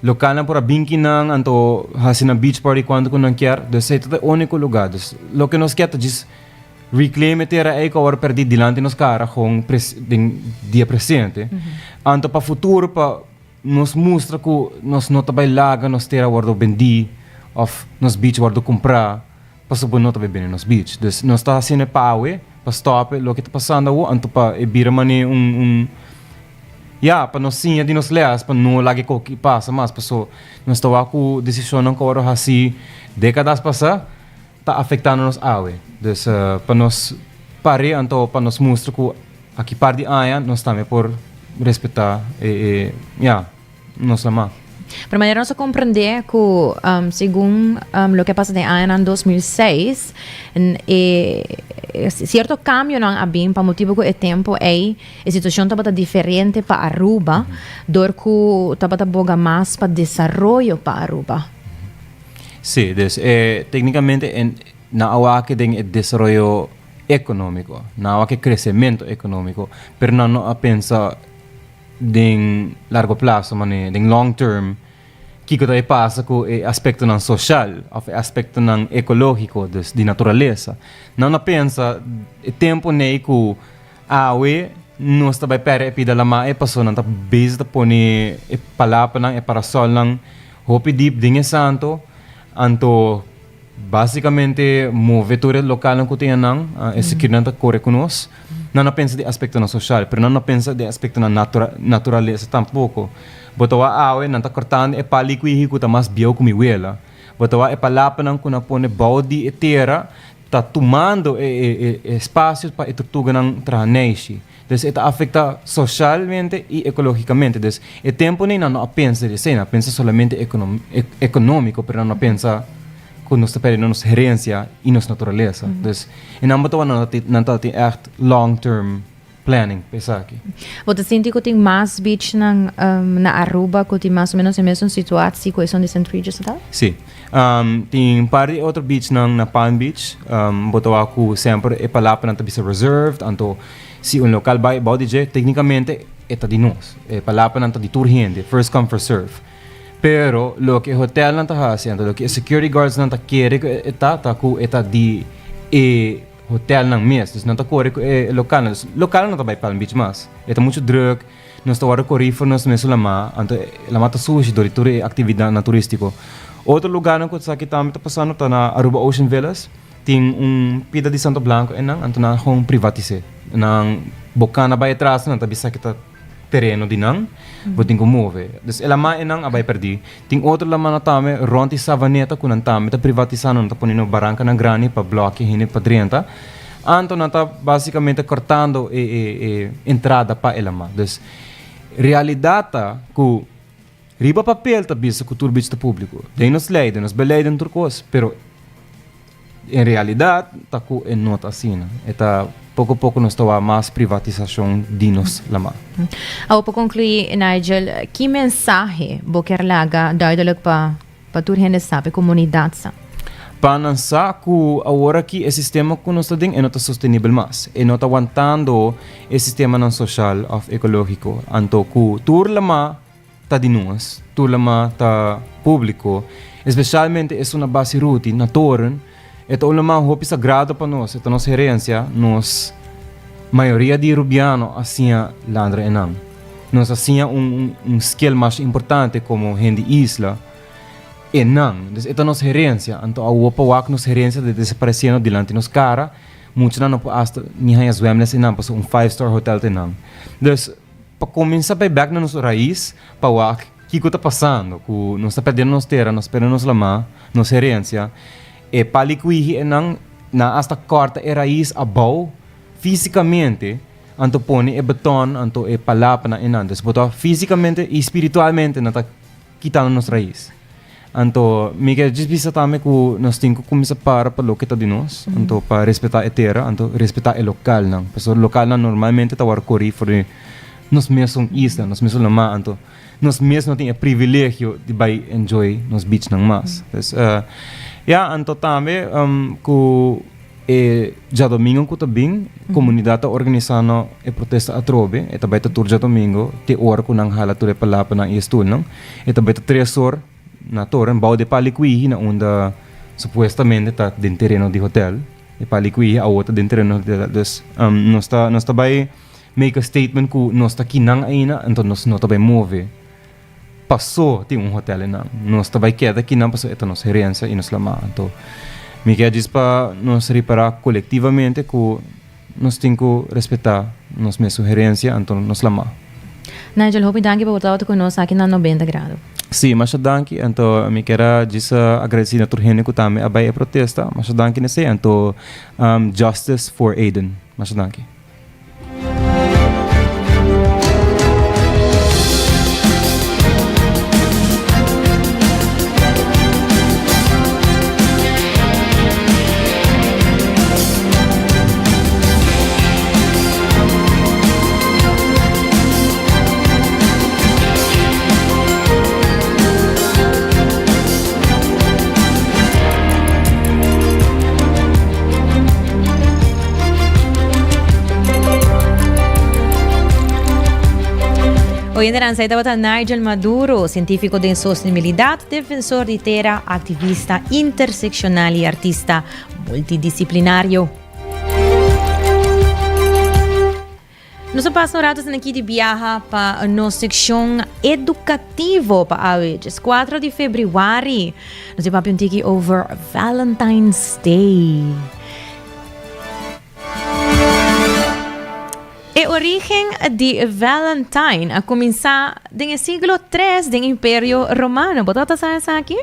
Lokalnan por a bin kinan, anto hasi nan beach party kuantu ku nan kier. Dus ei ta ta e úniko lugá. Dus loke nos kier ta djis reclaim e tera ei ku a wòrdu pèrdí dilanti nos kara kon pres den dia presente. Anto pa futuro pa Nos mustra ku nos no ta bai laga nos tera wòrdu bendí òf nos beach wòrdu kumprá pasobra bo no ta bai bende nos beach. Dus nos ta hasiendo e pa awe pa stòp e loke ta pasando awo anto pa e bira manera un un ya pa nos siña di nos lès pa no laga e koki pasa mas paso nos ta wak ku desishonnan ku a wòrdu hasí dékadas pasá ta afektando nos awe. Dus pa nos par'é anto pa nos mustra ku aki par di aña nos tambe por respetá e e ya nos lamá.
Pero manera nos a komprendé ku segun loke a pasa den añanan 2006 e sierto kambionan a bin pa motibu ku e tempu ei e situashon tabata diferente pa Aruba dor ku tabata boga mas pa desaroyo pa Aruba.
Sí, dus e técnicamente en nan a wak den e desaroyo económico, nan a wak e crecemento económico, pero nan no a pensa den largo plazo, mane den long term, kiko ta e pasa ku e aspectonan social of e aspectonan ecologico, dus di naturalesa. Nan a pensa e tempo nei ku awe nos ta bai perde e pida lama e paso nan ta bezig ta pone e palapanan, e parasolnan. Hopi deep den e santo, anto basicamente move tur e localnan cu tin anan, e securitynan ta core cu nos. Nan no pensa di aspectonan social, pero nan no pensa di aspectonan natura naturalesa tampoco. Bo ta wak awe nan ta cortando e pali cuihi cu ta mas bieu cu mi wela. Bo ta wak e palapanan cu nan pone bou di e tera ta tumando e e e espacio pa e tortuganan traha neishi. Dus e ta afecta socialmente y ecologicamente. Dus e tempo nei nan no a pensa di esey, nan a pensa solamente economico, pero nan no a pensa cu nos ta perdiendo nos herencia y nos naturalesa. Dus e nan bo ta wak nan ta tin echt long term planning pa esaki.
Bo ta sinti cu tin mas beachnan na Aruba cu tin mas o menos e mesun situatie cu esun di Sint Regis Hotel?
Si. Tin un par di otro beachnan na Palm Beach. Bo ta wak cu semper e palapanan ta bisa reserved, anto si un local bai bou di dje, tecnicamente e ta di nos. E palapanan ta di tur hende, first come first serve. Pero loke e hotelnan ta haci, anto loke e security guardsnan ta kere cu e ta, ta cu e ta di e hotelnan mes. Dus nan ta kore cu e localnan. Dus localnan no ta bai Palm Beach mas. E ta mucho druk. Nos ta wòrdu korí for nos mesun lamá, anto e lamá ta sushi dor di tur e aktividatnan turístiko. Otro lugánan ku esaki tambe ta pasando ta na Aruba Ocean Villas. Tin un pida di Santo Blanco einan, anto nan a gewoon privatis'é. Nan bo kana bai atras, nan ta bisa ki ta tereno di nan, bo tin ku move. Dus e lamá einan a bai pèrdí. Tin otro lamánan tambe rònt di Savaneta ku nan tambe ta privatisando, nan ta poniendo barankanan grandi pa blòkia hende pa drenta. Anto nan ta basikamente kòrtando e e e entrada pa e lamá. Dus realidat ta ku riba papel ta bisa ku tur bich ta públiko. Den nos lei, den nos beleid, den tur kos, pero En realidat ta ku e no ta asina. E ta poko poko nos ta wak mas privatisashon di nos lamá.
Awor pa konkluí, Nigel, ki mensahe bo kier laga duidelijk pa pa tur hende sa, pa e komunidat sa?
Pa nan sa ku awor aki e sistema ku nos ta den e no ta sostenibel mas. E no ta wantando e sistemanan soshal òf ekológiko. Anto ku tur lamá ta di nos, tur lama ta públiko, espesialmente esun na Basi Ruti, na Toren, e ta un lama hopi sagrado pa nos, e ta nos herensia, nos mayoria di Rubiano a siña landra enan. Nos a siña un un skill masha importante komo hende isla enan. Dus e ta nos herensia, anto awor pa wak nos herensia ta desaparesiendo dilanti nos kara, muchanan no por asta ni haña zwemles enan pasobra un five star hotel ta enan. Dus. Pa kuminsá bai bèk na nos rais pa wak kiko ta pasando ku nos ta pèrdendo nos tera, nos ta pèrdendo nos lamá, nos herensia. E palikuihi enan nan asta kòrta e rais abou físikamente anto pone e betòn anto e palapanan enan. Dus bo ta físikamente i spiritualmente nan ta kitando nos rais. Anto mi ke djis bisa tambe ku nos tin ku kuminsá para pa loke ta di nos, anto pa respetá e tera, anto respetá e lokalnan. Pasobra lokalnan normalmente ta wòrdu korí for di nos mesun isla, nos mesun lamá, anto nos mes no tin e privilegio di bai enjoy nos beachnan mas. Dus ya, anto tambe ku E djadomingo ku ta bin, komunidat ta organisá no e protesta atrobe. E ta bai ta tur djadomingo te ora ku nan hala tur e palapanan i e stulnan. E ta bai ta tres or na toren bou di e Palikuihi na unda supuestamente ta den tereno di hotel. E Palikuihi awor ta den tereno di hotel. Dus nos ta nos ta bai make a statement ku nos ta kinan aina, anto nos no ta bai move Paso tin un hotel einan. Nos ta bai keda kinan pasobra e ta nos herensia i nos lamá. Anto mi ke djis pa nos ripará kolektivamente ku nos tin ku respetá nos mesun herensia anto nos lamá.
Nigel, hopi danki pa bo tabata ku nos aki na Nobenta Grado.
Sí, masha danki. Anto mi kier a djis agradesí na tur hende ku tambe a bai e protesta. Masha danki na esei. Anto Justice for Aiden. Masha danki.
Oyentenan, esei tabata Nigel Maduro, sientífiko den sostenibilidat, defensor di tera, aktivista intersekshonal i artista multidisiplinario. Nos a pasa un rato asina aki di biaha pa nos seccion educativo pa awe, 4 di februari. Nos a papia un tiki over Valentine's Day. E origen di Valentine a kuminsá den e siglo tres den Imperio Romano. Bo tabata sa esaki?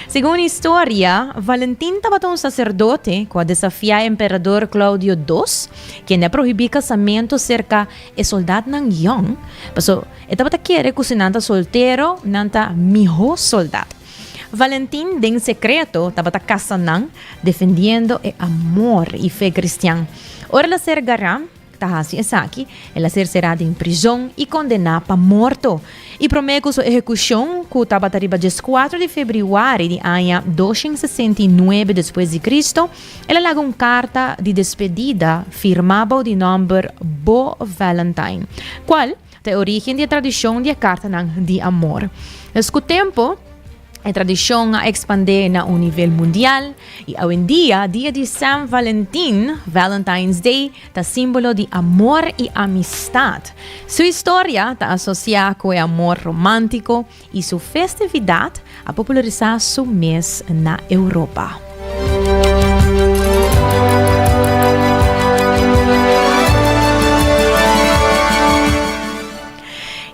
Segun historia, Valentin tabata un saserdote ku a desafiá emperador Claudio dos, kende a prohibí kasamentu serka e soldatnan yòn, pasobra e tabata kere ku si nan ta soltero, nan ta mihó soldat. Valentin den sekreto tabata kasa nan, defendiendo e amor i fe kristian. Ora el a ser gará, Ta hasi esaki, el a ser será den prizon i kondená pa morto. I promé ku su ehekushon, ku tabata riba dieskuatro di febrüari di aña 269 despues di Kristu, el a laga un karta di despedida firmá bou di nòmber Bo Valentine, kual ta e orígen di e tradishon di e kartanan di amor. Es ku tempu, E tradishon a ekspandé na un nivel mundial i awendia dia di San Valentin, Valentine's Day, ta símbolo di amor i amistat. Su historia ta asosiá ku e amor romántiko i su festividat a popularisá su mes na Europa.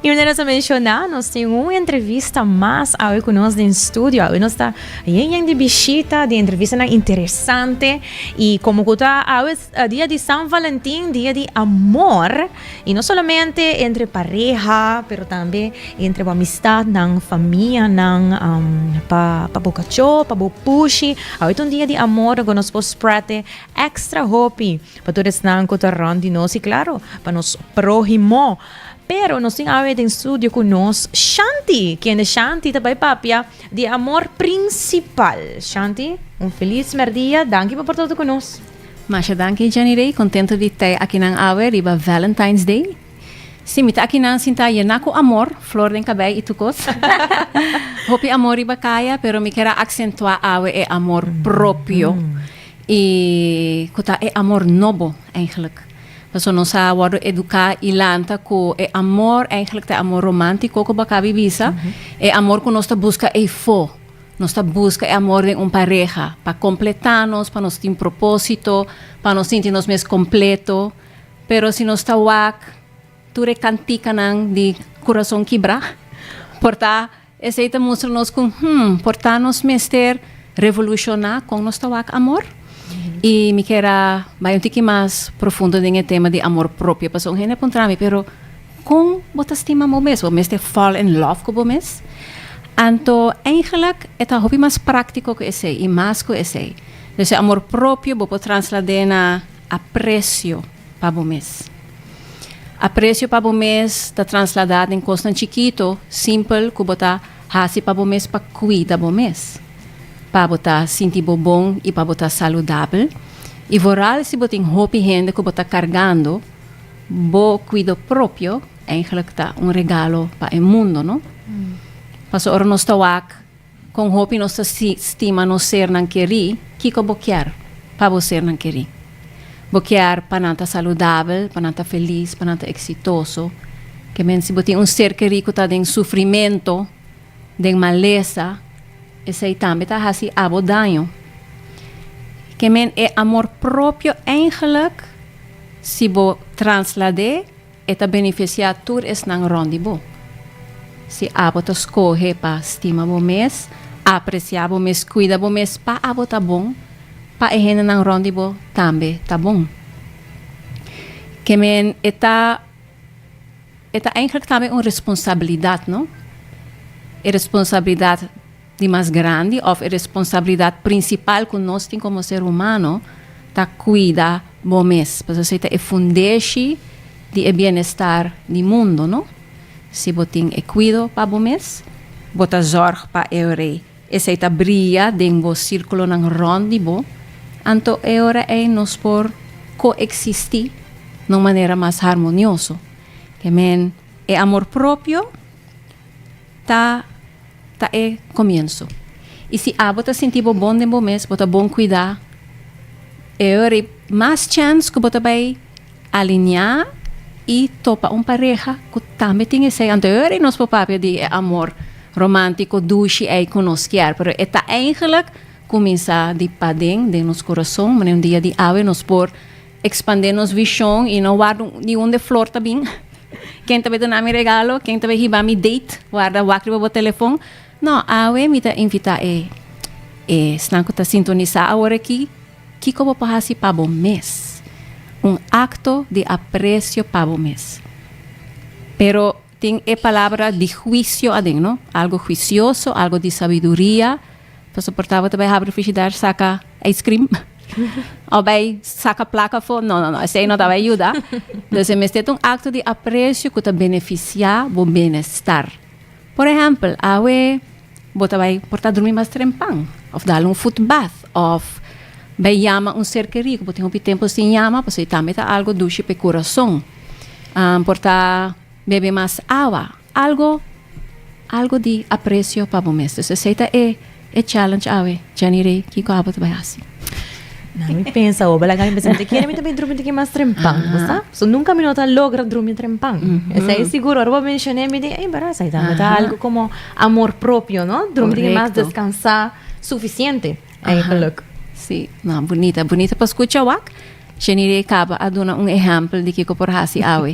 Y manera nos a menciona, nos tin un entrevista mas awe cu nos den studio. Awe nos ta yen yen di bishita, di entrevistanan interesante. Y como cu ta awe dia di San Valentin, dia di amor. Y no solamente entre pareha, pero tambe entre bo amistadnan, famianan, um, pa, pa bo cacho, pa bo pushi. Awe ta un dia di amor cu nos por spread extra hopi pa tur esnan cu ta rond di nos y claro, pa nos prohimo. Pero nos tin awe den studio cu nos Shanti, kende Shanti ta bay papia di amor principal. Shanti, un feliz merdia, danki pa por ta cu nos.
Masha danki Jenny Rey, contento di ta akinan awe riba Valentine's Day. Si, mi ta akinan sinta yena cu amor, flor den cabey y tur cos. Hopi amor riba caya, pero mi kier a accentua awe e amor propio y cu ta e amor nobo eigenlijk. Pasobra nos a wòrdu eduká i lanta ku e amor eigenlijk ta e amor romántiko ku bo a kaba di bisa, e amor ku nos ta buska eifó. Nos ta buska e amor den un pareha pa kompletá nos, pa nos tin propósito, pa nos sinti nos mes kompleto. Pero si nos ta wak tur e kantikanan di kurason kibrá, por ta Esei ta mustra nos ku, hmm, por ta nos mester revolushoná kon nos ta wak amor. I mi kier a bai un tiki mas profundo den e tema di amor propio, pasobra un hende a puntra mi, pero kon bo ta stima bo mes? Bo mester fall in love ku bo mes? Anto, eigenlijk e ta hopi mas práktiko ku esei i mas ku esei. Dus e amor propio bo por translad'é na apresio pa bo mes. Aprecio pa bo mes ta trasladá den kosnan chikito, simpel ku bo ta hasi pa bo mes pa kuida bo mes, pa bo ta sinti bo bon i pa bo ta saludabel. I vooral si bo tin hopi hende ku bo ta kargando, bo kuido propio eigenlijk ta un regalo pa e mundo, no? Pasobra ora nos ta wak Kon hopi nos ta stima nos sernan kerí, kiko bo kier pa bo sernan kerí? Bo kier pa nan ta saludabel, pa nan ta felis, pa nan ta eksitoso? Ke men si bo tin un ser kerí ku ta den sufrimento, den malesa, esei tambe ta hasi abo daño. Ke men e amor propio eigenlijk si bo translad'é, E ta benefisiá tur esnan rònt di bo. Si abo ta skohe pa stima bo mes, apresiá bo mes, kuida bo mes pa abo ta bon, pa e hendenan rònt di bo tambe ta bon. Ke men e ta e ta eigenlijk tambe un responsabilidat, no? E responsabilidat di mas grandi òf e responsabilidat prinsipal ku nos tin komo ser humano ta kuida bo mes. Pasobra esei ta e fundeshi di e bienestar di mundo, no? Si bo tin e kuido pa bo mes, bo ta zòrg pa e ora ei. Esei ta bria den bo sírkulonan rònt di bo, anto e ora ei nos por koeksistí na un manera mas harmonioso. Ke men e amor propio ta ta e komienso. I si abo ta sinti bo bon den bo mes, bo ta bon kuidá, e ora ei mas chèns ku bo ta bai alineá I topa un pareha ku tambe tin esei. Anto e ora ei nos por papia di e amor romántico dushi ei ku nos kier, pero e ta eigenlijk kuminsá di paden, den nos kurason. Manera un dia di awe nos por ekspandé nos vishon i no warda di unda e flor ta bin, ken ta bai duna mi regalo, ken ta bai hiba mi date, warda wak riba bo telefon. No, awe mi ta invitá e esnan ku ta sintonisá awor aki, Kiko bo por hasi pa bo mes? Un akto di apresio pa bo mes. Pero tin e palabra di huisio aden, no? Algo huisioso, algo di sabiduria. Pasobra por ta bo ta bai habri frigidar saka ijskrim òf bai saka plaka afó. No, no, no, esei no ta bai yuda. Dus e mester ta un akto di apresio ku ta benefisiá bo bienestar. Por ehèmpel, awe bo ta bai por ta drumi mas trempan òf dal un footbath òf bai yama un ser kerí ku bo tin hopi tempu sin yama pasobra e tambe ta algu dushi pa e kurason. Por ta bebe mas awa, algu algu di apresio pa bo mes. Dus esei ta e E challenge awe, Jenny Rey, kiko abo ta bai hasi?
Na mi pensa o bala mi pensa mi ta kere mi ta bai drumi tiki mas trempan, bo sa? So nunca mi no ta logra drumi trempan. Esei sigur ora bo mencion'é mi di ey bera esei tambe ta algo como amor propio, no? Drumi tiki mas descansa suficiente eigenlijk.
Si, no, bunita, bunita pa scucha wak. Jenny Rey caba a duna un ehempel di kiko por hasi awe.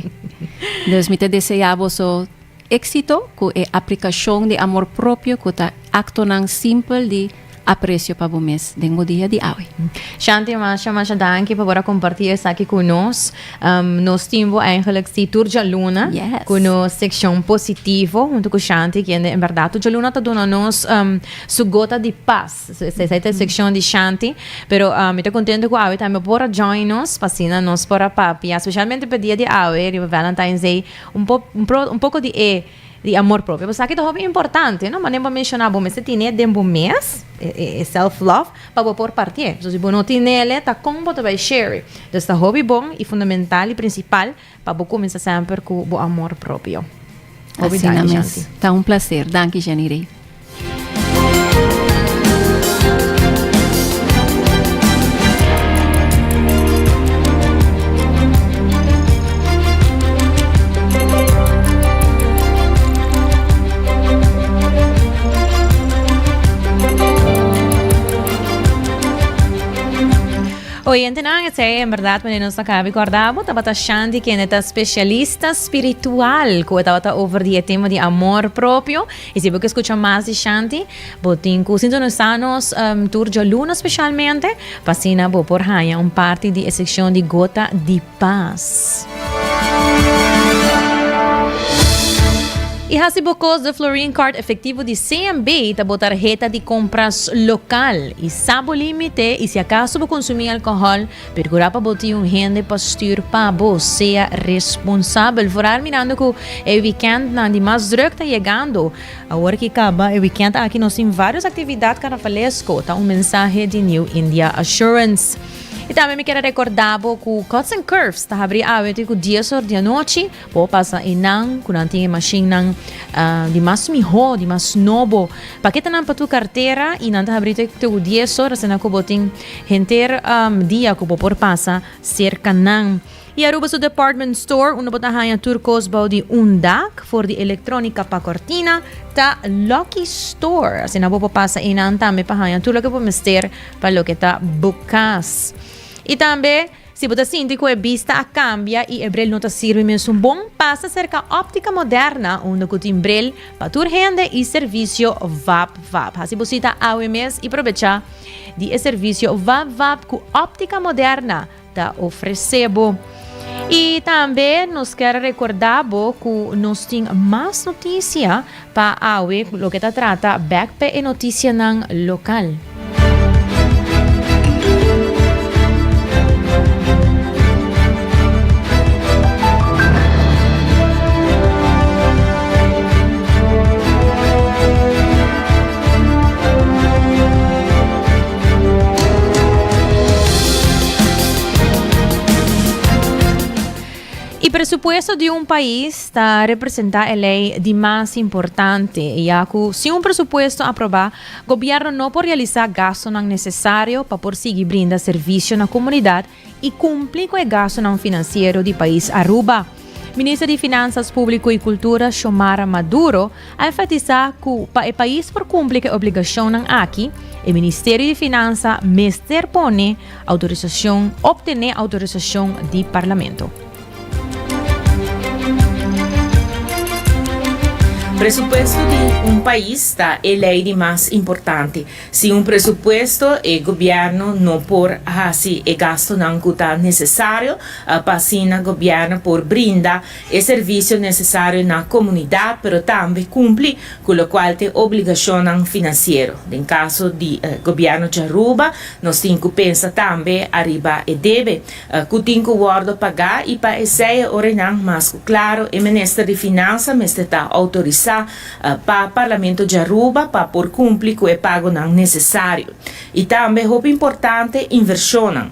Dus mi ta desea boso Éxito ku e aplikashon di amor propio ku ta aktonan simpel di apresio pa bo mes den bo dia di awe.
Shanti masha masha danki pa por a kompartí esaki ku nos. Nos tin bo eigenlijk si tur djaluna ku nos sekshon positivo huntu ku Shanti kende en bèrdat tur djaluna ta duna nos su gota di pas. Esei ta e sekshon di Shanti. Pero mi ta kontento ku awe tambe por a join nos pa asina nos por a papia spesialmente pa e dia di awe riba Valentine's Day. Un po, un pro, un poko di e di amor propio. Pasobra aki ta hopi importante, no? Manera bo a menshoná, bo mester tine den bo mes, e, e, e self love, pa bo por partié. So si bo no tinele, ta kon bo ta bai share? Dus ta hopi bon i fundamental i prinsipal pa bo kuminsá semper ku bo amor propio.
Hopi
Asina
danki, mes.
Shanti.
Ta un placer. Danki, Jenny Rey.
Oyentenan, esei en berdad wanneer nos ta cabi corda bo, tabata Shanti kende ta specialista spiritual cu e tabata over di e tema di amor propio. I si bo ke skucha mas di Shanti, bo tin ku sintonisá nos tur djaluna spesialmente, pa asina bo por haña un parti di e sekshon di Gota di Pas. I hasi bo kos de Floreen Card efektivo di CMB ta bo tarheta di kompras lokal i sa bo límite i si akaso bo konsumí alkohòl, Percura pa bo tin un hende pa stuur pa bo. Sea responsabel. Vooral mirando cu e weekendnan di mas druk ta yegando. Awor ki caba e weekend aki nos tin varios actividad carnavalesco, ta un mensahe di New India Assurance. Y tambe mi kier a recorda bo cu Cuts and Curves ta habri awe te cu dies or di anochi. Bo pasa einan ku nan tin e mashinnan di mas mihó, di mas nobo. Paketanan pa tur kartera i nan ta habrí te ku dies ora, asina ku bo tin henter dia ku bo por pasa serka nan. I Aruba su department store unda bo ta haña tur kos bou di un dak, for di elektrónika pa kòrtina, ta Lucky Store. Asina bo por pasa einan tambe pa haña tur loke bo mester pa loke ta bo kas. I tambe. Si bo ta sinti ku e bista a kambia i e bril no ta sirbi mesun bon, pasa serka Óptica Moderna unda ku tin bril pa tur hende i servisio vap vap. Hasi bo sita awe mes i probechá di e servisio vap vap ku Óptica Moderna ta ofresé bo. I tambe nos kier rekordá bo ku nos tin mas notisia pa awe loke ta trata bèk pa e notisianan lokal. E presupuesto di un pais ta representa e ley di mas importante, ya cu si un presupuesto aproba, Gobierno no por realisa gastonan necesario pa por sigui brinda servicio na comunidad y cumpli cu e gastonan financiero di pais Aruba. Minister di Finanzas Publico y Cultura Xiomara Maduro a enfatisa cu pa e pais por cumpli cu e obligacionnan aki, e Ministerio di Finanza mester pone autorisacion obtene autorisacion di Parlamento.
Presupuesto di un pais ta e ley di mas importante. Sin un presupuesto e gobierno no por haci e gastonan cu ta necesario pa asina gobierno por brinda e servicio necesario na comunidad pero tambe cumpli cu locual t'e obligacionnan financiero. Den caso di gobierno di Aruba nos tin cu pensa tambe ariba e debe cu tin cu wordo paga y pa esey e orenan mas cu claro e minister di Finansa mester ta autorisa pa Parlamento di Aruba pa por cumpli cu e pagonan necesario. Y tambe hopi importante inversionnan.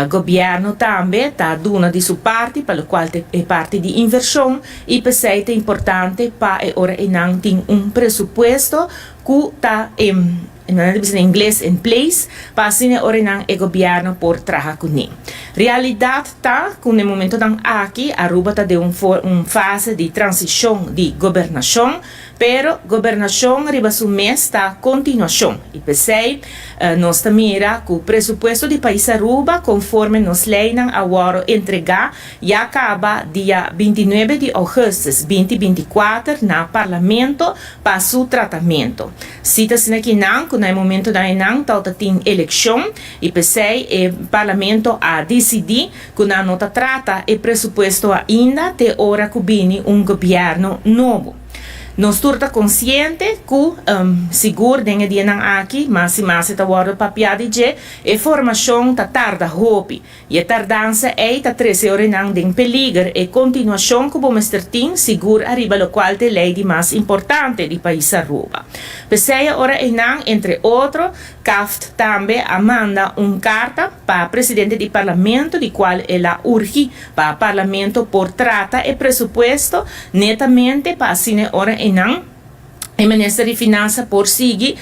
Gobierno tambe ta duna di su parti pa locual ta e parti di inversion y p'esey ta importante pa e ora eynan tin un presupuesto cu ta nan ta bisa na ingles in place pa asina e ora eynan e gobierno por traha cune. Realidad ta cu na e momentonan aki Aruba ta den un fase di transicion di gobernacion Pero gobernacion riba su mes ta continuacion y p'esey nos ta mira cu presupuesto di pais Aruba conforme nos leynan a worde entrega ya caba dia 29 di augustus 2024 na Parlamento pa su tratamento. Si ta asina kinan cu na e momentonan eynan tawata tin eleccion y p'esey e Parlamento a dicidi cu nan no ta trata e presupuesto ainda te ora cu bini un gobierno nobo. Nos tur ta konsiente ku, sigur den e dianan aki, mas i mas e ta wòrdu papiá di dje, e formashon ta tarda hopi. I e tardansa ei ta trese orenan den peliger e kontinuashon ku bo mester tin sigur ariba lokual ta e lei di mas importante di pais Aruba. P'esei e ora einan, entre otro, CAFT tambe a manda un karta pa presidente di Parlamento di kual el a urgi pa Parlamento por trata e presupuesto netamente pa asina e ora einan e Minister di Finansa por sigui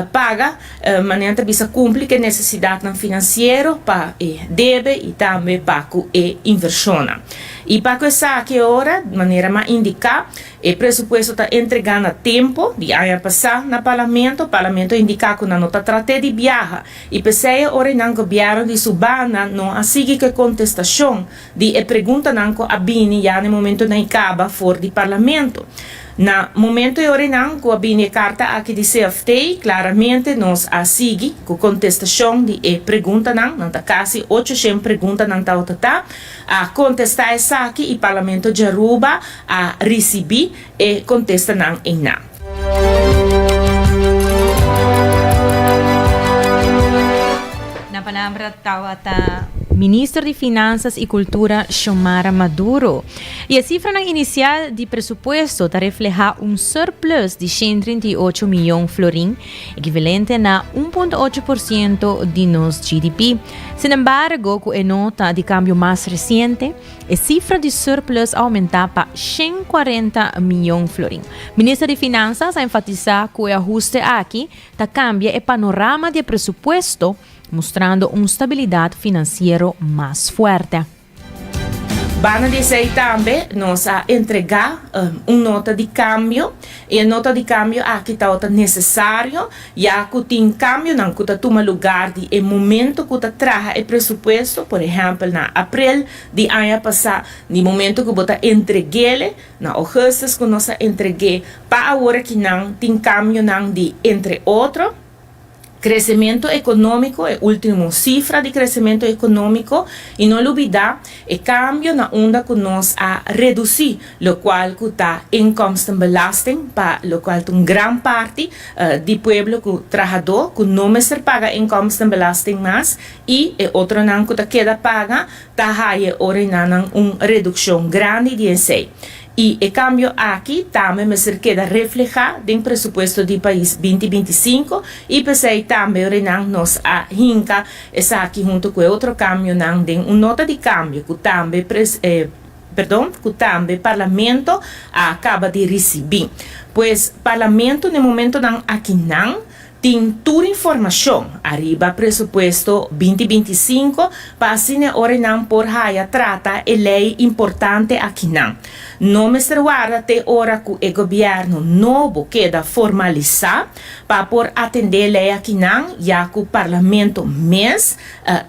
paga manera ta bisa cumpli cu e necesidadnan financiero pa e debe y tambe pa cu e inversionnan. Y pa cu esaki e ora, manera m'a indica, E presupuesto ta entregá na tempo di aña pasá na Parlamento. Parlamento a indiká ku nan no ta trat'é di biaha i p'esei e ora nan gobièrnu di su banda no a sigui ku e kontestashon di e preguntanan ku a bini ya na e momentonan i kaba for di Parlamento. Na momento e ora nan ku a bini e karta aki di CFT, klaramente nos a sigui ku kontestashon di e preguntanan, nan ta kasi 800 preguntanan tabata ta. A kontestá esaki i Parlamento di Aruba a risibí e kontestanan einan.
Na palabra tabata Minister di Finanzas y Cultura Xiomara Maduro. Y e cifranan inicial di presupuesto ta refleha un surplus di 138 miyon florin, ekivalente na 1.8% di nos GDP. Sin embargo, ku e nota di kambio mas resiente, e sifra di surplus a oumentá pa 140 mion florin. Minister di Finansas a enfatisá ku e ahuste aki ta kambia e panorama di e presupuesto, mustrando un stabilidat finansiero mas fuerte.
Banda di esei tambe nos a entregá un nota di kambio i e nota di kambio aki tabata nesesario ya ku tin kambionan ku ta tuma lugar di e momento ku ta traha e presupuesto, por ehèmpel na aprel di aña pasá di momento ku bo ta entreg'ele, na ougùstus ku nos a entreg'é pa awor akinan tin kambionan di entre otro. Crecemento economico, e ultimo cifra di crecemento economico y no lubida e cambio na unda cu nos a reduci locual cu ta inkomstenbelasting pa locual ta un gran parti di pueblo cu trahador cu no mester paga inkomstenbelasting mas y e otronan cu ta keda paga ta haya ora y nan un reduccion grandi di esey. I e kambio aki tambe mester keda reflehá den presupuesto di pais 2025 i p'esei tambe Renan nos a hinka esaki hunto ku e otro kambionan den un nota di kambio ku tambe pres perdon ku tambe Parlamento a kaba di risibí. Pues Parlamento n'e momentonan akinan. tin tur informacion ariba presupuesto 2025 pa asina ora nan por haya trata e ley importante akinan. No mester warda te ora cu e gobierno nobo keda formalisa pa por atende ley akinan ya cu parlamento mes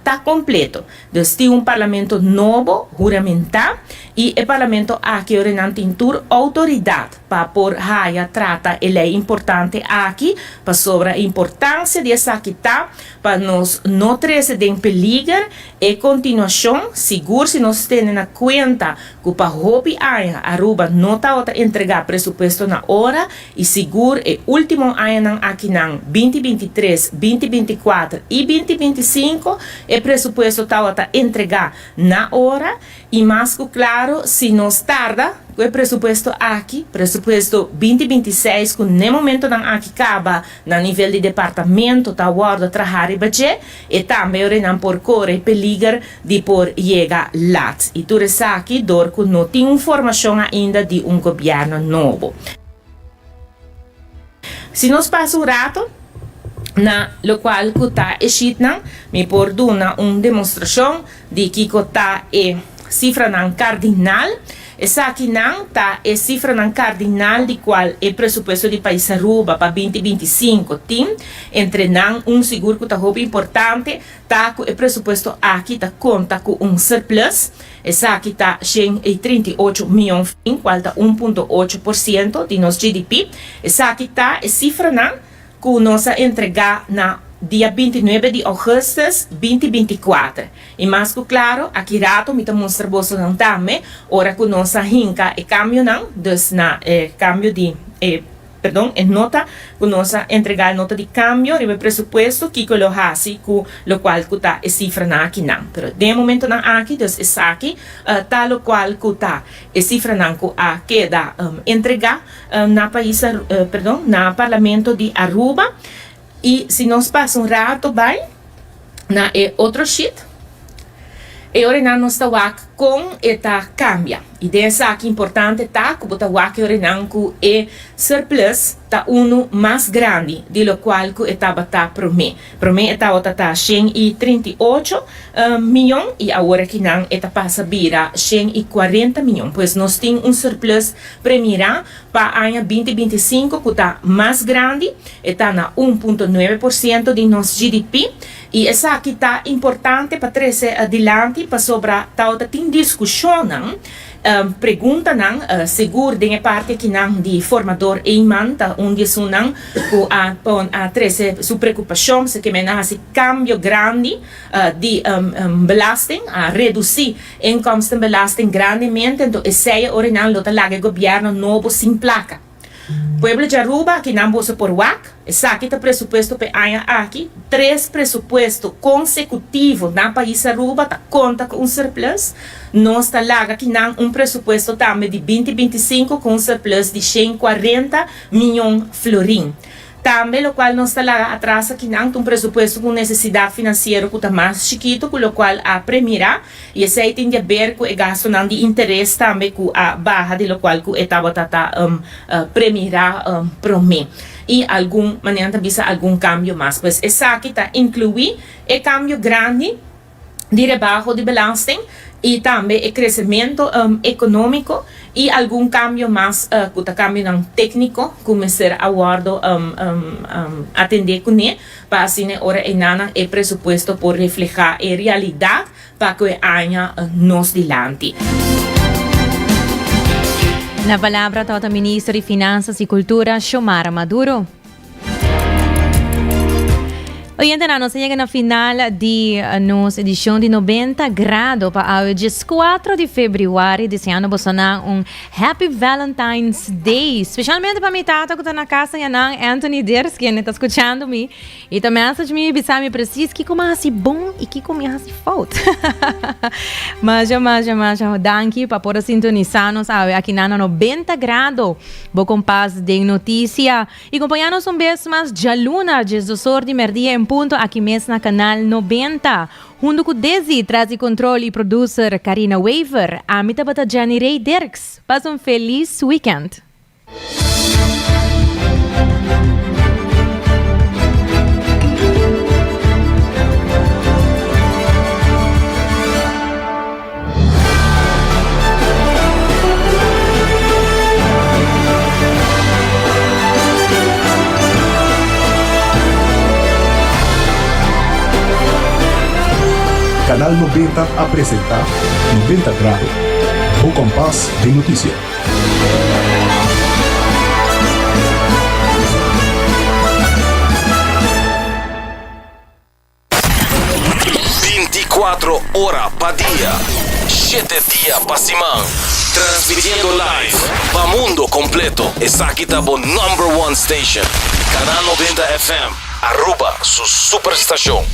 ta completo. Dus tin un parlamento nobo huramenta y e parlamento aki ora nan tin tur autoridad pa por haya trata e ley importante aki pasobra e importancia di esaki ta pa nos no trece den peliger e continuacion, sigur si nos tene na cuenta cu pa hopi aña Aruba no tabata entrega presupuesto na ora y sigur e ultimo añanan akinan, 2023, 2024 y 2025, e presupuesto tabata entrega na ora y mas cu claro si nos tarda cu e presupuesto aki, presupuesto 2026 cu n'e momentonan aki caba na nivel di departamento ta wordo traha riba dje, E tambe ora nan por kore peliger di por yega lat. I tur esaki dor ku no tin un formashon ainda di un gobièrnu nobo. Si nos pasa un rato na lokual ku ta e shitnan, mi por duna un demostrashon di kiko ta e sifranan kardinal. Esakinan ta e sifranan kardinal di kual e presupuesto di pais Aruba pa 2025 tin. Entre nan, un sigur ku ta hopi importante ta ku e presupuesto aki ta konta ku un surplus. Esaki ta 138 mion florin, kual ta 1.8% di nos GDP. Esaki ta e sifranan ku nos a entregá na dia 29 di ougùstùs 2024. I mas ku klaro, aki rato mi ta mustra bosonan tambe ora ku nos a hinka e kambionan, dus na e kambio di e, perdon, e nota ku nos a entregá, e nota di kambio riba e presupuesto, kiko lo hasi ku lokual ku ta e sifranan akinan. Pero den e momentonan aki, dus esaki ta lokual ku ta e sifranan ku a keda entregá na pais, perdon, na Parlamento di Aruba. I si nos pasa un rato bai na e otro sheet, e ora nan nos ta wak kon e ta kambia. I den esaki importante ta ku bo ta wak e ora nan ku e surplus ta unu mas grandi di lokual ku e tabata promé. Promé e tabata ta 138 miyon i awor akinan e ta pasa bira 140 miyon. Pues nos tin un surplus premirá Pa aña 2025 ku ta mas grandi, e ta na 1.9% di nos GDP i esaki ta importante pa trese dilanti pasobra tabata tin diskushonnan, preguntanan, sigur den e parti akinan di formador Eman ta un di esunnan ku a pon a trese su preokupashon pasobra ke men a hasi kambio grandi di belasting, a redusí Inkomstenbelasting grandemente, anto esei e ora nan lo ta laga e gobierno nobo sin placa. Pueblo di Aruba, aki nan boso por wak, esaki ta presupuesto p'e aña aki, tres presupuesto consecutivo na pais Aruba ta conta cu un surplus, nos ta laga aki nan un presupuesto tambe di 2025 cu un surplus di 140 miyon florin. Tambe locual nos ta laga atras akinan ta un presupuesto cu un necesidad financiero cu ta mas chikito cu locual a premira y esey tin di haber cu e gastonan di interes tambe cu a baha di locual cu e tabata ta premira prome y algun manera ta bisa algun cambio mas. Pues esaki ta inclui e cambio grandi di rebaho di belasting y tambe e crecemento economico y algun cambio mas cu ta cambionan tecnico cu mester a wordo atende cune pa asina e ora enanan e presupuesto por refleha e realidad pa cu e aña nos dilanti.
Na palabra tabata Minister di Finanzas y Cultura Xiomara Maduro. Oyentenan, nos a yega na final di nos edicion di 90 Grado pa awe 14 di februari, deseando bosonan un Happy Valentine's Day. Specialmente pa mi tata cu ta na casa yanan, Anthony Ders, kende ta scuchando mi y ta message mi bisa mi precies kico mi a haci bon y kico mi a haci fout. Masha, masha, masha danki pa por a sintonisa nos awe aki na 90 Grado, bo compas den noticia. Y compaña nos un bes mas djaluna 12 or di merdia en punto aki mes na Canal 90. Hunto cu Desi tras di control y producer Carina Wever, ami tabata Jenny Ray Dirks. Pasa un feliz weekend.
Canal 90 a presenta 90 Grado, bo kompas den notisia.
Binticuatro ora pa dia, shete dia pa siman. Transmitiendo live pa mundo completo. Esaki ta bo number one station. Canal 90 FM, Aruba su superstacion.